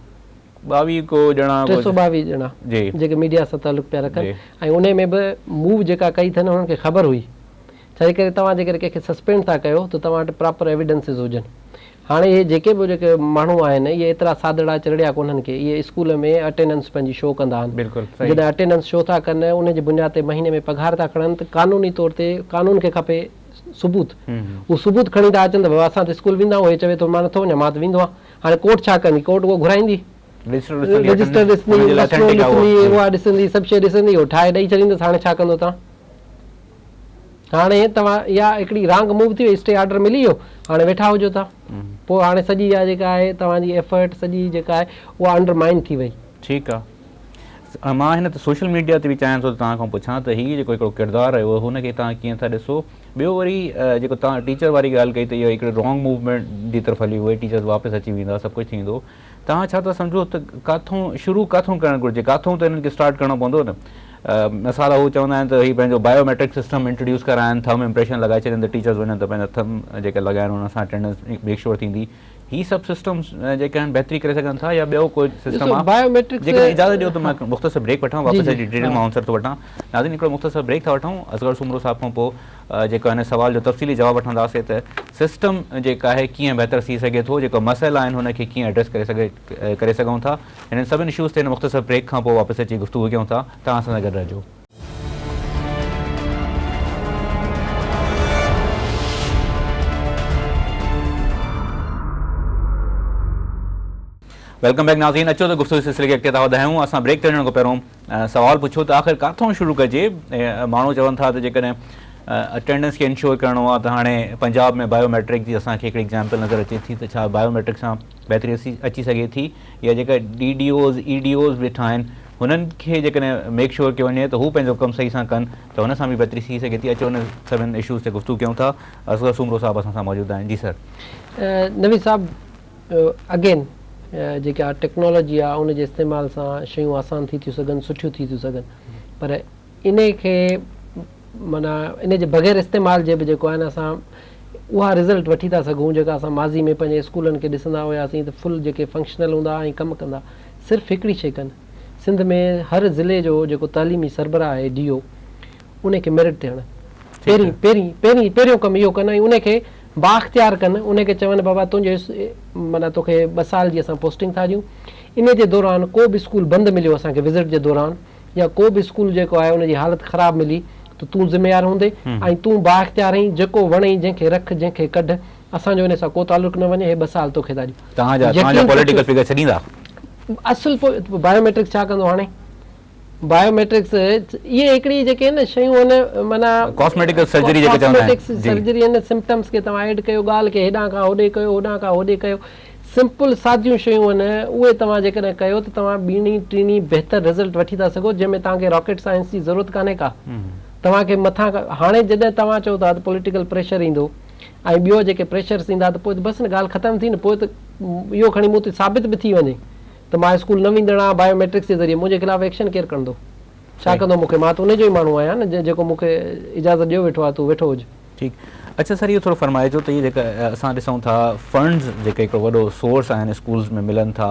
22 ڪو ڄڻا 322 ڄڻا جي جيڪي ميڊيا سان تعلق پيا رکن جي ۽ انهي ۾ به موو جيڪا ڪئي اٿن انهن کي خبر هئي ڇاجي ڪري توهان جيڪڏهن ڪنهن کي سسپينڊ ٿا ڪيو ته توهان وٽ پراپر ايويڊنسز هجن. هاڻي اهي جيڪي به جيڪي ماڻهو آهن اهي ايترا سادڙا چرڙيا ڪونهن ڪي اهي اسڪول ۾ اٽينڊنس پنهنجي شو ڪندا آهن. بلڪل صحيح. جڏهن اٽينڊنس شو ٿا ڪن ان جي بنياد تي مهيني ۾ پگهار ٿا کڻن ته قانوني طور تي قانون کي کپي ثبوت. هو ثبوت کڻي ٿا اچن ته بابا اسان ته اسڪول ويندا آهيون هي چوي ٿو مان نٿو وڃان مان ته ويندو آهيان. هاڻي ڪورٽ ڇا ڪندي ڪورٽ اهو گهرائيندي. رجسٽر رجسٽر ڏسندي مسئلو ڏسندي اها ڏسندي سڀ شيء ڏسندي اهو ٺاهي ڏئي ڇڏيندس هاڻي ڇا ڪندو توهان. هاڻي توهان اها هڪڙي رانگ موو ٿي وئي اسٽي آرڊر ملي ويو هاڻي ويٺا هجو توهان پوء هاڻي سڄي اها جيڪا آهي توهان جي ايفرٽ سڄي جيڪا آهي اها انڊر مائن ٿي وئي. ٺيڪ آ مان هن تي سوشل ميڊيا تي به چاهيان ٿو ته توهان کان پڇان ته هي جيڪو هڪڙو ڪردار رهيو هن کي توهان ڪيئن ٿا ڏسو ٻيو وري جيڪو توهان ٽيچر واري ڳالهه ڪئي ته اهو هڪڙي رانگ موومينٽ جي طرف هلي وئي ٽيچرز واپس اچي ويندا سڀ ڪجهه ٿيندو توهان ڇا ٿا سمجهو ته ڪاٿون شروع ڪاٿون ڪرڻ گهرجي؟ ڪاٿون ته انهن کي اسٽارٽ ڪرڻو پوندو نه. مثال هو چوندا آهن ته هي پنهنجو بايو ميٽرڪ سسٽم انٽروڊيوس ڪرائن، ٿم امپريشن لڳائي ڇڏين ته ٽيچرز وڃن ته پنهنجا ٿم جيڪي لڳائن ان سان اٽينڊنس ميڪ شور ٿيندي. هي سڀ سسٽمز جيڪي آهن بهتري ڪري سگهن ٿا يا ٻيو ڪو سسٽم آهي؟ جيڪڏهن اجازت ڏيو ته مان مختصر بريڪ وٺان واپس اچي ڊيٽيل مان آنسر ٿو وٺان. ناظرين هڪڙو مختصر بريڪ ٿا وٺون اصغر سومرو صاحب کان پوء جيڪو هن سوال جو تفصيلي جواب وٺنداسين ته سسٽم جيڪا آهي ڪيئن بهتر ٿي سگهي ٿو جيڪو مسئلا آهن هن کي ڪيئن ايڊريس ڪري سگهي ڪري سگهون ٿا هنن سڀني اشوز تي هن مختصر بريڪ کان پوء واپس اچي گفتگو ڪيون ٿا توهان اسان سان گڏ رهجو. Welcome back ناظرين اچو ته گفتگو جي سلسلي کي اڳتي ٿا وڌايون اسان بريڪ تي وڃڻ کان پهريون سوال پڇيو ته آخر ڪاٿون شروع ڪجي؟ ماڻهو چون ٿا ته جيڪڏهن اٽينڊنس کي انشور ڪرڻو آهي ته هاڻي پنجاب ۾ بايو ميٽرڪ جي اسان کي هڪڙي ايگزامپل نظر اچي ٿي ته ڇا بايو ميٽرڪ سان بهتري اچي سگهي ٿي يا جيڪا D D Os E D Os ويٺا آهن هنن کي جيڪڏهن ميڪ شور ڪيو وڃي ته هو پنهنجو ڪم صحيح سان ڪن ته هن سان به بهتري ٿي سگهي ٿي اچو ان سڀني اشوز تي گفتگو ڪيون ٿا اصغر سومرو صاحب اسان سان موجود آهن جي سر. نويد صاحب اگين جيڪا ٽيڪنالاجي آ ان جي استعمال سان شيون آسان ٿي ٿيون سگهن سٺيون ٿي ٿيون سگهن پر انهي کي معنيٰ انهي جي بغير استعمال جي به جيڪو آهي نه اسان اها رزلٽ وٺي ٿا سگهون جيڪا اسان ماضي ۾ پنهنجي اسڪولن کي ڏسندا هياسين ته فل جيڪي فنڪشنل هوندا ۽ ڪم ڪندا صرف هڪڙي شي ڪن سنڌ ۾ هر ضلعي جو جيڪو تعليمي سربراهه آهي ڊي او انهي کي ميرٽ تي هڻن پهرين پهرين پهرين پهريون ڪم اهو ڪن ۽ انهي کي بااختيار ڪن انهي کي چون بابا تنهنجو معنيٰ توکي ٻه سال جي اسان پوسٽنگ ٿا ڏيون انهي جي دوران ڪو به اسڪول بند مليو اسان کي وزٽ جي دوران يا ڪو به اسڪول جيڪو آهي ان جي حالت خراب ملي ته تون ذميوار هوندي ۽ تون بااختيار آهين جيڪو وڻئي جنهن کي رک جنهن کي ڪڍ اسان جو انهي سان ڪو تعلق نه وڃي هي ٻه سال توکي ٿا ڏيون توهان جا توهان جا پوليٽيڪل فگر ڇڏيندا؟ اصل پوء بايوميٽرڪس ڇا ڪندو هاڻي؟ بايوميٽرڪس اهي هڪڙي جيڪي آهن نه شيون آهن معنيٰ ڪاسميٽيڪل سرجري جيڪي چوندا آهن ڪاسميٽڪس سرجري آهن سمپٽمس کي توهان ايڊ ڪيو ڳالهه کي هيڏانهن کان هوڏي ڪيو هوڏانهن کان هوڏي ڪيو سمپل ساديون شيون آهن اهي توهان جيڪڏهن ڪيو ته توهان ٻيڻي ٽيڻي بهتر رزلٽ وٺي ٿا سگهو جنهن ۾ توهان کي راڪيٽ سائنس جي ضرورت ڪانهي ڪا توهان کي مٿان کان هاڻي جڏهن توهان چئو ٿا ته پوليٽيڪل پريشر ايندو ۽ ٻيو جيڪي پريشرس ايندا ته پوء ته بس نه ڳالهه ختم ٿي نه پوء ته اهو کڻي مون تي ثابت به ٿي وڃي ته مان اسڪول نه ويندڙ آهيان بايو ميٽرڪس جي ذريعي منهنجي خلاف ايڪشن ڪير کڻندو؟ ڇا ڪندو مون کي؟ مان ته انهي جو ئي ماڻهو آهيان نه جيڪو مون کي اجازت ڏيو ويٺو آهي تون ويٺو هج. ٺيڪ اڇا سر اهو ٿورو فرمائجو ته اهي جيڪا اسان ڏسون ٿا فنڊز جيڪي هڪڙو وڏو سورس آهن اسڪولز ۾ ملن ٿا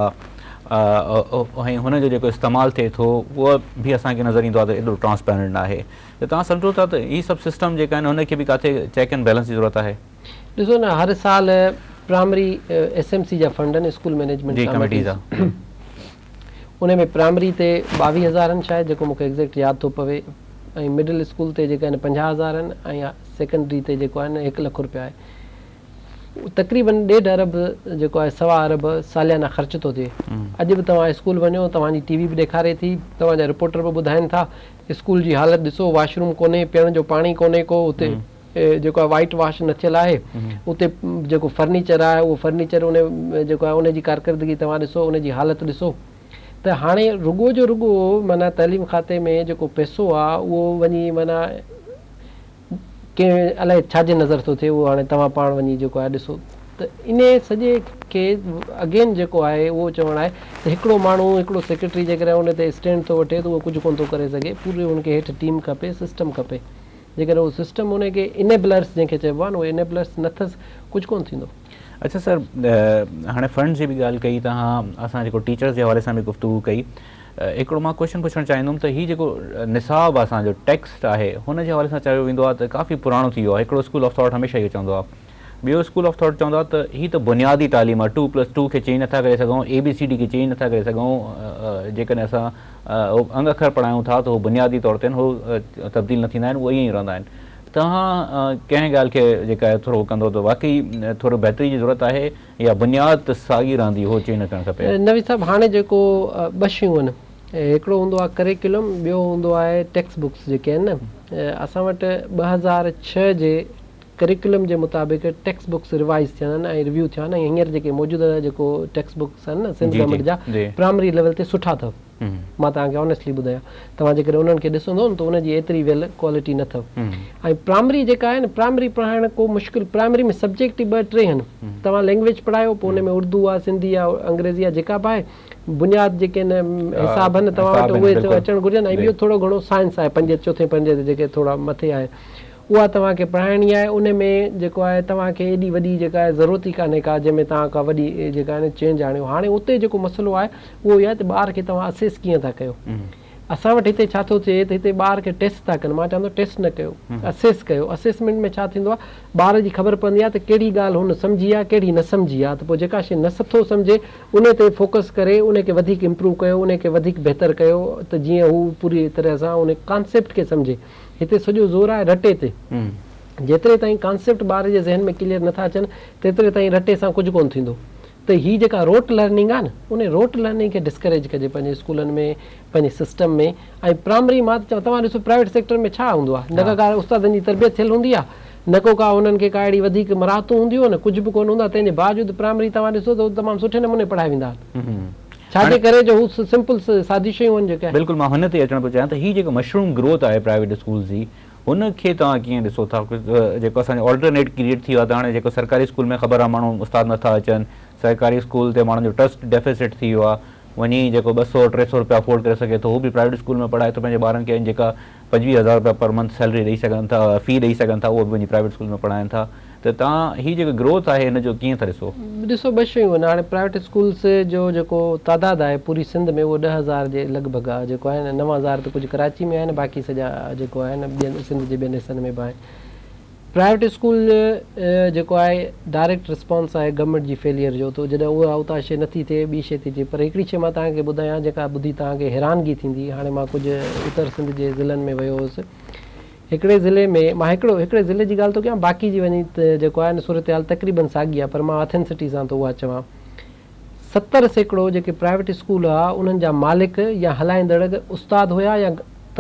۽ هن جو جيڪو استعمال ٿئي ٿو اهو به اسان کي نظر ايندو آهي ته ايڏو ٽرانسپيرنٽ ناهي ته توهان سمجهو ٿا ته هي سڀ سسٽم جيڪا آهن هن کي به ڪاٿي چيڪ اينڊ بيلنس جي ضرورت آهي. ڏسو نه هر سال پرائمري ايس ايم سي جا فنڊ آهن اسڪول مئنيجمينٽ جي ڪميٽي جا ان ۾ پرائمري تي 22 هزار آهن شايد جيڪو مونکي ايگزيڪٽ ياد ٿو پوي ۽ مڊل اسڪول تي جيڪا آهن 50 هزار آهن ۽ سيڪنڊري تي جيڪو آهن 1 لک روپيا آهي. تقريبن ڏيڍ ارب جيڪو آهي سوا ارب ساليانه خرچ ٿو ٿئي. اڄ به توهان اسڪول وڃو توهان جي ٽي وي به ڏيکاري ٿي، توهان جا رپورٽر به ٻڌائين ٿا، اسڪول جي حالت ڏسو، واش روم ڪونهي، پيئڻ جو پاڻي ڪونهي ڪو، اتي جيڪو آهي وائيٽ واش نه ٿيل آهي، اتي جيڪو فرنيچر آهي اهو فرنيچر ان جيڪو آهي ان جي ڪارڪردگي توهان ڏسو، ان جي حالت ڏسو ته هاڻي رڳو جو رڳو معنيٰ تعليم کاتي ۾ جيڪو پئسو آهي اهو وڃي معنيٰ ڪنهن الائي ڇا جي نظر ٿو ٿئي اهو هاڻي توهان پاڻ وڃي جيڪو آهي ڏسو ته انهي سڄي کي اگين جيڪو آهي اهو چوڻ آهي ته هڪڙو ماڻهو هڪڙو سيڪريٽري جيڪڏهن ان تي اسٽينڊ ٿو وٺي ته اهو ڪجهه ڪونه ٿو ڪري سگهي پوري ان کي هيٺ ٽيم کپي سسٽم کپي جيڪڏهن اهو سسٽم ان کي انيبلرس جنهن کي چئبو آهي نه اهي انيبلرس نه اٿس ڪجهه ڪونه ٿيندو. اڇا سر هاڻي فنڊز جي به ڳالهه ڪئي توهان اسان جيڪو ٽيچرز جي حوالي سان به گفتگو ڪئي هڪڙو مان ڪوئسچن پڇڻ چاهيندم ته هي جيڪو نصاب اسان جو ٽيڪسٽ آهي هن جي حوالي سان چيو ويندو آهي ته ڪافي پراڻو ٿي ويو آهي هڪڙو اسڪول آف ٿاٽ هميشه اهو چوندو آهي ٻيو اسڪول آف ٿاٽ چوندو آهي ته هي ته بنيادي تعليم آهي ٽو پلس ٽو کي چينج نٿا ڪري سگهون اي بي سي ڊي کي چينج نٿا ڪري سگهون جيڪڏهن اسان انگ اکر پڙهايون ٿا ته هو بنيادي طور تي هو تبديل نه ٿيندا آهن اهي ائين ئي رهندا آهن توهان ڪنهن ڳالهه کي جيڪا آهي ٿورو ڪندو ته واقعي ٿورو بهتري جي ضرورت آهي يا بنياد ته ساڳي رهندي اهو چينج نه ٿيڻ کپي. نويد صاحب هاڻي جيڪو ٻه شيون آهن هڪڙو هوندو آهي ڪريڪيولم ٻيو هوندو آهي ٽيڪسٽ بڪس جيڪي آهن نه اسان وٽ 2006 جي ڪريڪيولم جي مطابق ٽيڪسٽ بڪس ريوائز ٿيا آهن ۽ ريويو ٿيا آهن ۽ هينئر جيڪي موجوده جيڪو ٽيڪسٽ بڪس آهن نه سنڌ گورنمينٽ جا پرائمري ليول تي سٺا اٿو. مان توهان کي آنيسٽلي ٻڌايان توهان جيڪڏهن انهن کي ڏسندو نه ته ان جي ايتري ويل ڪوالٽي نه اٿو ۽ پرائمري جيڪا آهي نه پرائمري پڙهائڻ ڪو مشڪل پرائمري ۾ سبجيڪٽ ئي ٻه ٽي آهن توهان لينگويج پڙهايو پوء ان ۾ اردو آهي سنڌي آهي انگريزي آهي جيڪا به آهي بنياد جيڪي آهن حساب آهن توهان وٽ اهي اچڻ گهرجن ۽ ٻيو ٿورو گهڻو سائنس آهي پنجين چوٿين پنجين تي جيڪي ٿورا مٿي آهن اها توهان کي پڙهائڻي آهي ان ۾ جيڪو آهي توهان کي ايڏي وڏي جيڪا آهي ضرورت ئي ڪانهي ڪا جنهن ۾ توهان ڪا وڏي جيڪا آهي نه چينج آڻيو هاڻي اتي جيڪو مسئلو آهي اهو اهو آهي ته ٻار کي توهان اسيس ڪيئن ٿا ڪيو اسان وٽ هتي ڇا ٿو ٿئي ته هتي ٻار کي ٽيسٽ ٿا ڪن مان چوان ٿو ٽيسٽ نه ڪيو اسيس ڪيو اسيسمينٽ ۾ ڇا ٿيندو آهي ٻار جي خبر پوندي آهي ته ڪهڙي ڳالهه هن سمجهي آهي ڪهڙي نه سمجهي آهي ته پوء جيڪا شيء نه ٿو سمجهي ان تي فوڪس ڪري ان کي وڌيڪ امپروو ڪيو ان کي وڌيڪ بهتر ڪيو ته جيئن هو پوري طرح سان ان ڪانسيپٽ کي سمجهي هتي سڄو زور آهي رٽي تي جيتري تائين ڪانسيپٽ ٻار جي ذهن ۾ ڪليئر نٿا اچن تيتري تائين رٽي سان ڪجهه ڪونه ٿيندو ته هي جيڪا روٽ لرننگ آهي نه ان روٽ لرننگ کي ڊسڪريج ڪجي پنهنجي اسڪولن ۾ پنهنجي سسٽم ۾ ۽ پرائمري مان ته چوان توهان ڏسو پرائيويٽ سيڪٽر ۾ ڇا هوندو آهي نه ڪا ڪا استادن جي تربيت ٿيل هوندي آهي نه ڪو ڪا انهن کي ڪا اهڙي وڌيڪ مراعتون هونديون آهن ڪجهه به ڪونه هوندو آهي تنهن جي باوجود پرائمري توهان ڏسو ته تمام سٺي نموني پڙهايا ويندا آهن ڇا جي ڪري جو هو سمپل ساديون شيون آهن جيڪي. بلڪل مان هن تي اچڻ پيو چاهيان ته هي جيڪو مشروم گروٿ آهي پرائيويٽ اسڪولز جي هن کي توهان ڪيئن ڏسو ٿا جيڪو اسان جو آلٽرنيٽ ڪريئيٽ ٿي ويو آهي ته هاڻي جيڪو سرڪاري اسڪول ۾ خبر آهي ماڻهو استاد نٿا اچن سرڪاري اسڪول تي ماڻهن جو ٽرسٽ ڊيفيسٽ ٿي ويو آهي وڃي جيڪو ٻه سو ٽي سو روپيا افورڊ ڪري سگهي ٿو هو به پرائيويٽ اسڪول ۾ پڙهائي ٿو پنهنجي ٻارن کي ۽ جيڪا 25 هزار روپيا پر منٿ سيلري ڏئي سگهن ٿا في ڏئي سگهن ٿا اهو به وڃي پرائيويٽ اسڪول ۾ پڙهائن ٿا ته توهان هي جيڪو گروٿ آهي هن جو ڪيئن ٿا ڏسو؟ ڏسو ٻه شيون آهن هاڻي پرائيويٽ اسڪولس جو جيڪو تعداد آهي پوري سنڌ ۾ اهو 10,000 جي لڳ ڀڳ آهي جيڪو آهي نه 9,000 ته ڪجهه ڪراچي ۾ آهن باقي سڄا جيڪو آهي نه ٻين سنڌ جي ٻين حصن ۾ به آهن پرائيويٽ اسڪول جيڪو آهي ڊائريڪٽ رسپانس آهي گورنمينٽ جي فيليئر جو ته جڏهن اها اتان شيء نٿي ٿئي ٻي شيء ٿي ٿئي پر هڪڙي شيء مان توهان کي ٻڌايان جيڪا ٻڌي توهان کي حيرانگي ٿيندي هاڻي مان ڪجهه اتر سنڌ جي ضلعن ۾ ويو هوس هڪڙي ضلعي ۾ مان هڪڙو هڪڙي ضلعي جي ڳالهه ٿو ڪيان باقي جي وڃي ته جيڪو آهي نه صورتحال تقريبن ساڳي آهي پر مان اٿينسٽي سان ٿو اها چوان 70% جيڪي پرائيويٽ اسڪول هئا انهن جا مالڪ يا هلائيندڙ استاد هيا يا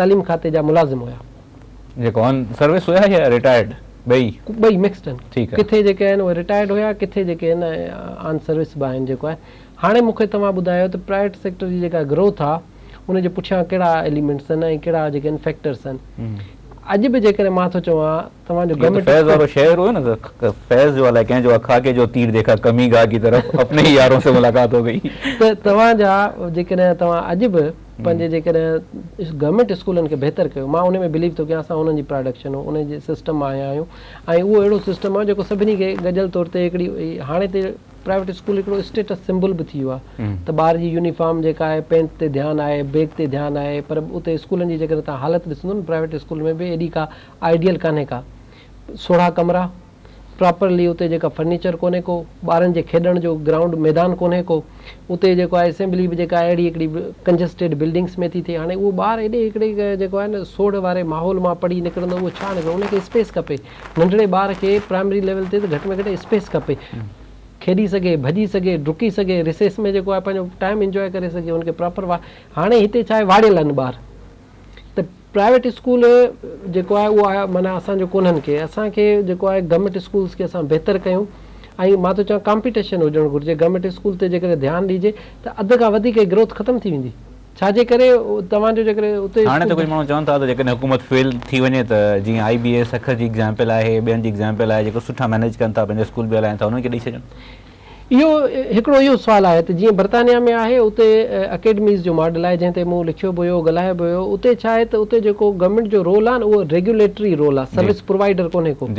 تعليم کاتي جا ملازم هيا. جيڪو آن سروس هيا يا رٽائرڊ ٻئي؟ ٻئي مڪسڊ آهن ڪٿي جيڪي آهن اهي رٽائرڊ هيا ڪٿي جيڪي آهن آن سروس به آهن جيڪو آهي هاڻي مون کي توهان ٻڌايو ته پرائيويٽ سيڪٽر جي جيڪا گروٿ آهي ان جي پٺيان ڪهڙا ايليمينٽس آهن ۽ ڪهڙا جيڪي آهن فيڪٽرس آهن. اڄ به جيڪڏهن مان ٿو چوان توهان جو گورنمينٽ فيض وارو شعر هيو نه ته فيض جو الائي ڪنهن جو آ خاڪي جو تير ديکا ڪمي گاهه ڪي طرف اپني هي يارون سي ملاقات هو گئي. ته توهان جا جيڪڏهن توهان اڄ به پنهنجي جيڪڏهن گورنمينٽ اسڪولن کي بهتر ڪيو مان ان ۾ بليو ٿو ڪيان اسان انهن جي پراڊڪشن ان جي سسٽم مان آيا آهيون ۽ اهو اهڙو سسٽم آهي جيڪو سڀني کي گڏيل طور تي هڪڙي هاڻي تي پرائيويٽ اسڪول هڪڙو اسٽيٽس سمبل به ٿي ويو آهي ته ٻار جي يونيفارم جيڪا آهي پينٽ تي ڌيان آهي بيگ تي ڌيان آهي پر اتي اسڪولن جي جيڪڏهن توهان حالت ڏسندو نه پرائيويٽ اسڪول ۾ به ايڏي ڪا آئيڊيل ڪانهي ڪا سوڙها ڪمرا پراپرلي اتي جيڪا فرنيچر ڪونهي ڪو، ٻارن جي کيڏڻ جو گرائونڊ ميدان ڪونهي ڪو، اتي جيڪو آهي اسيمبلي به جيڪا اهڙي هڪڙي ڪنجسٽيڊ بلڊنگس ۾ ٿي ٿئي، هاڻي اهو ٻار ايڏي هڪڙي جيڪو آهي نه سوڙهه واري ماحول مان پڙهي نڪرندو اهو ڇا نڪرندو، ان کي اسپيس کپي، ننڍڙي ٻار کي پرائمري ليول تي ته گهٽ ۾ گهٽ اسپيس کپي، کيڏي سگهي، ڀڄي سگهي، ڊڪي سگهي، رسيس ۾ جيڪو آهي پنهنجو ٽائيم انجواء ڪري سگهي، ان کي پراپر هاڻي هتي ڇا آهي واڙيل آهن ٻار ته پرائيويٽ اسڪول جيڪو آهي اهو آهي معنيٰ اسان جو ڪونهن ڪي اسان کي جيڪو آهي گورنمينٽ اسڪولس کي اسان بهتر ڪيون ۽ مان ٿو چوان ڪامپيٽيشن هجڻ گهرجي گورنمينٽ اسڪول تي جيڪڏهن ڌيان ڏجي ته اڌ کان وڌيڪ گروٿ ختم ٿي ويندي ڇا جي ڪري توهان جو جيڪڏهن اتي هاڻي ته ڪجهه ماڻهو چون ٿا ته جيڪڏهن حڪومت فيل ٿي وڃي ته جيئن آئي بي اي سکر جي ايگزامپل آهي ٻين جي ايگزامپل آهي جيڪو سٺا مينيج ڪن ٿا پنهنجا اسڪول به هلائين ٿا انهن کي ڏئي ڇڏين. اهو هڪڙو اهو سوال آهي ته جيئن برطانيا ۾ آهي اتي اڪيڊميز جو ماڊل آهي جنهن تي مون لکيو به هيو ڳالهايو به هيو اتي ڇا آهي ته اتي جيڪو گورنمينٽ جو رول آهي نه اهو ريگيوليٽري رول آهي سروس پرووائيڊر ڪونهي ڪو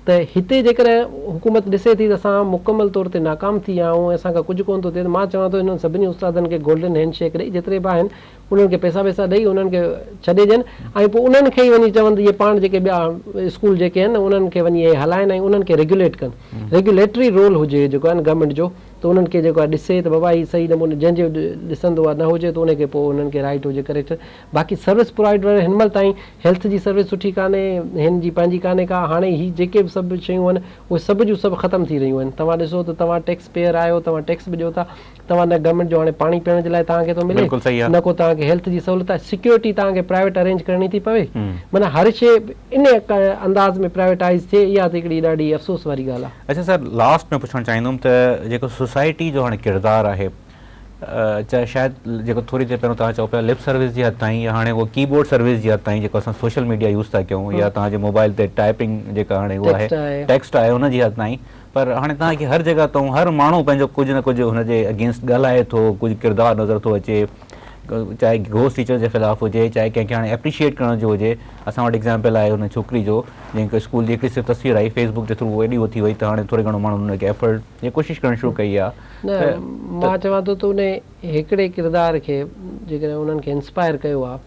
ته هتي جيڪڏهن حڪومت ڏسي ٿي ته اسان مڪمل طور تي ناڪام ٿي ويا آهيون ۽ اسان کان ڪجهه ڪونه ٿو ٿئي ته مان چوان ٿو انهن سڀني استادن کي گولڊن هينڊ شيڪ ڏئي جيتري به آهن انهن کي پئسا وئسا ڏئي انهن کي ڇڏي ڏين ۽ پوء انهن کي ئي وڃي چون ته اهي پاڻ جيڪي ٻيا اسڪول جيڪي آهن انهن کي وڃي اهي هلائن ۽ انهن کي ريگيوليٽ ڪن ريگيوليٽري رول هجي جيڪو آهي نه گورنمينٽ جو ته انهن کي جيڪو آهي ڏسي ته بابا هي صحيح نموني جنهن جو ڏسندو آهي نه هجي ته ان کي پوء انهن کي رائيٽ هجي ڪريڪشن باقي سروس پرووائيڊر هن مهل تائين هيلٿ جي سروس سٺي ڪانهي هن جي پنهنجي ڪانهي ڪا هاڻي هي جيڪي به سڀ شيون آهن اهي سڀ جون سڀ ختم ٿي رهيون آهن توهان ڏسو ته توهان ٽيڪس پيئر آهيو توهان ٽيڪس به ڏيو ٿا توهان نه گورنمينٽ جو هاڻي پاڻي پيئڻ جي لاء توهان کي ٿو ملي نه ڪو توهان کي هيلٿ جي سهولت آهي سيڪيورٽي توهان کي پرائيويٽ ارينج ڪرڻي ٿي پوي معنيٰ هر شيء ان انداز ۾ پرائيويٽائيز ٿئي اها ته هڪڙي ڏاڍي افسوس واري ڳالهه آهي. اڇا سر لاسٽ ۾ پڇڻ چاهيندم ته جيڪو سوسائٽي جو هاڻي ڪردار آهي چاهي شايد جيڪو ٿوري دير پهريون توهان چئو پيا لپ سروس جي حد تائين يا هاڻي اهو ڪي بورڊ سروس جي حد تائين جيڪو اسان سوشل ميڊيا يوز ٿا ڪيون يا توهان جي موبائل تي ٽائپنگ جيڪا هاڻي اهو آهي ٽيڪسٽ آهي ان جي حد تائين پر هاڻي توهان کي هر جڳهه تون هر ماڻهو پنهنجو ڪجهه نه ڪجهه هن جي اگينسٽ ڳالهائي ٿو، ڪجهه ڪردار نظر ٿو اچي، چاهي گهوسٽ ٽيچر جي خلاف هجي، چاهي ڪنهن کي هاڻي اپريشيئيٽ ڪرڻ جو هجي، اسان وٽ ايگزامپل آهي هن ڇوڪري جو جنهن کي اسڪول جي هڪڙي صرف تصوير آئي فيس بڪ جي ٿرو ايڏي هو ٿي وئي ته هاڻي ٿوري گهڻو ماڻهن ان کي ايفرٽ يا ڪوشش ڪرڻ شروع ڪئي آهي نه ته مان چوان ٿو ته ان هڪڙي ڪردار کي جيڪڏهن انهن کي انسپائر ڪيو آهي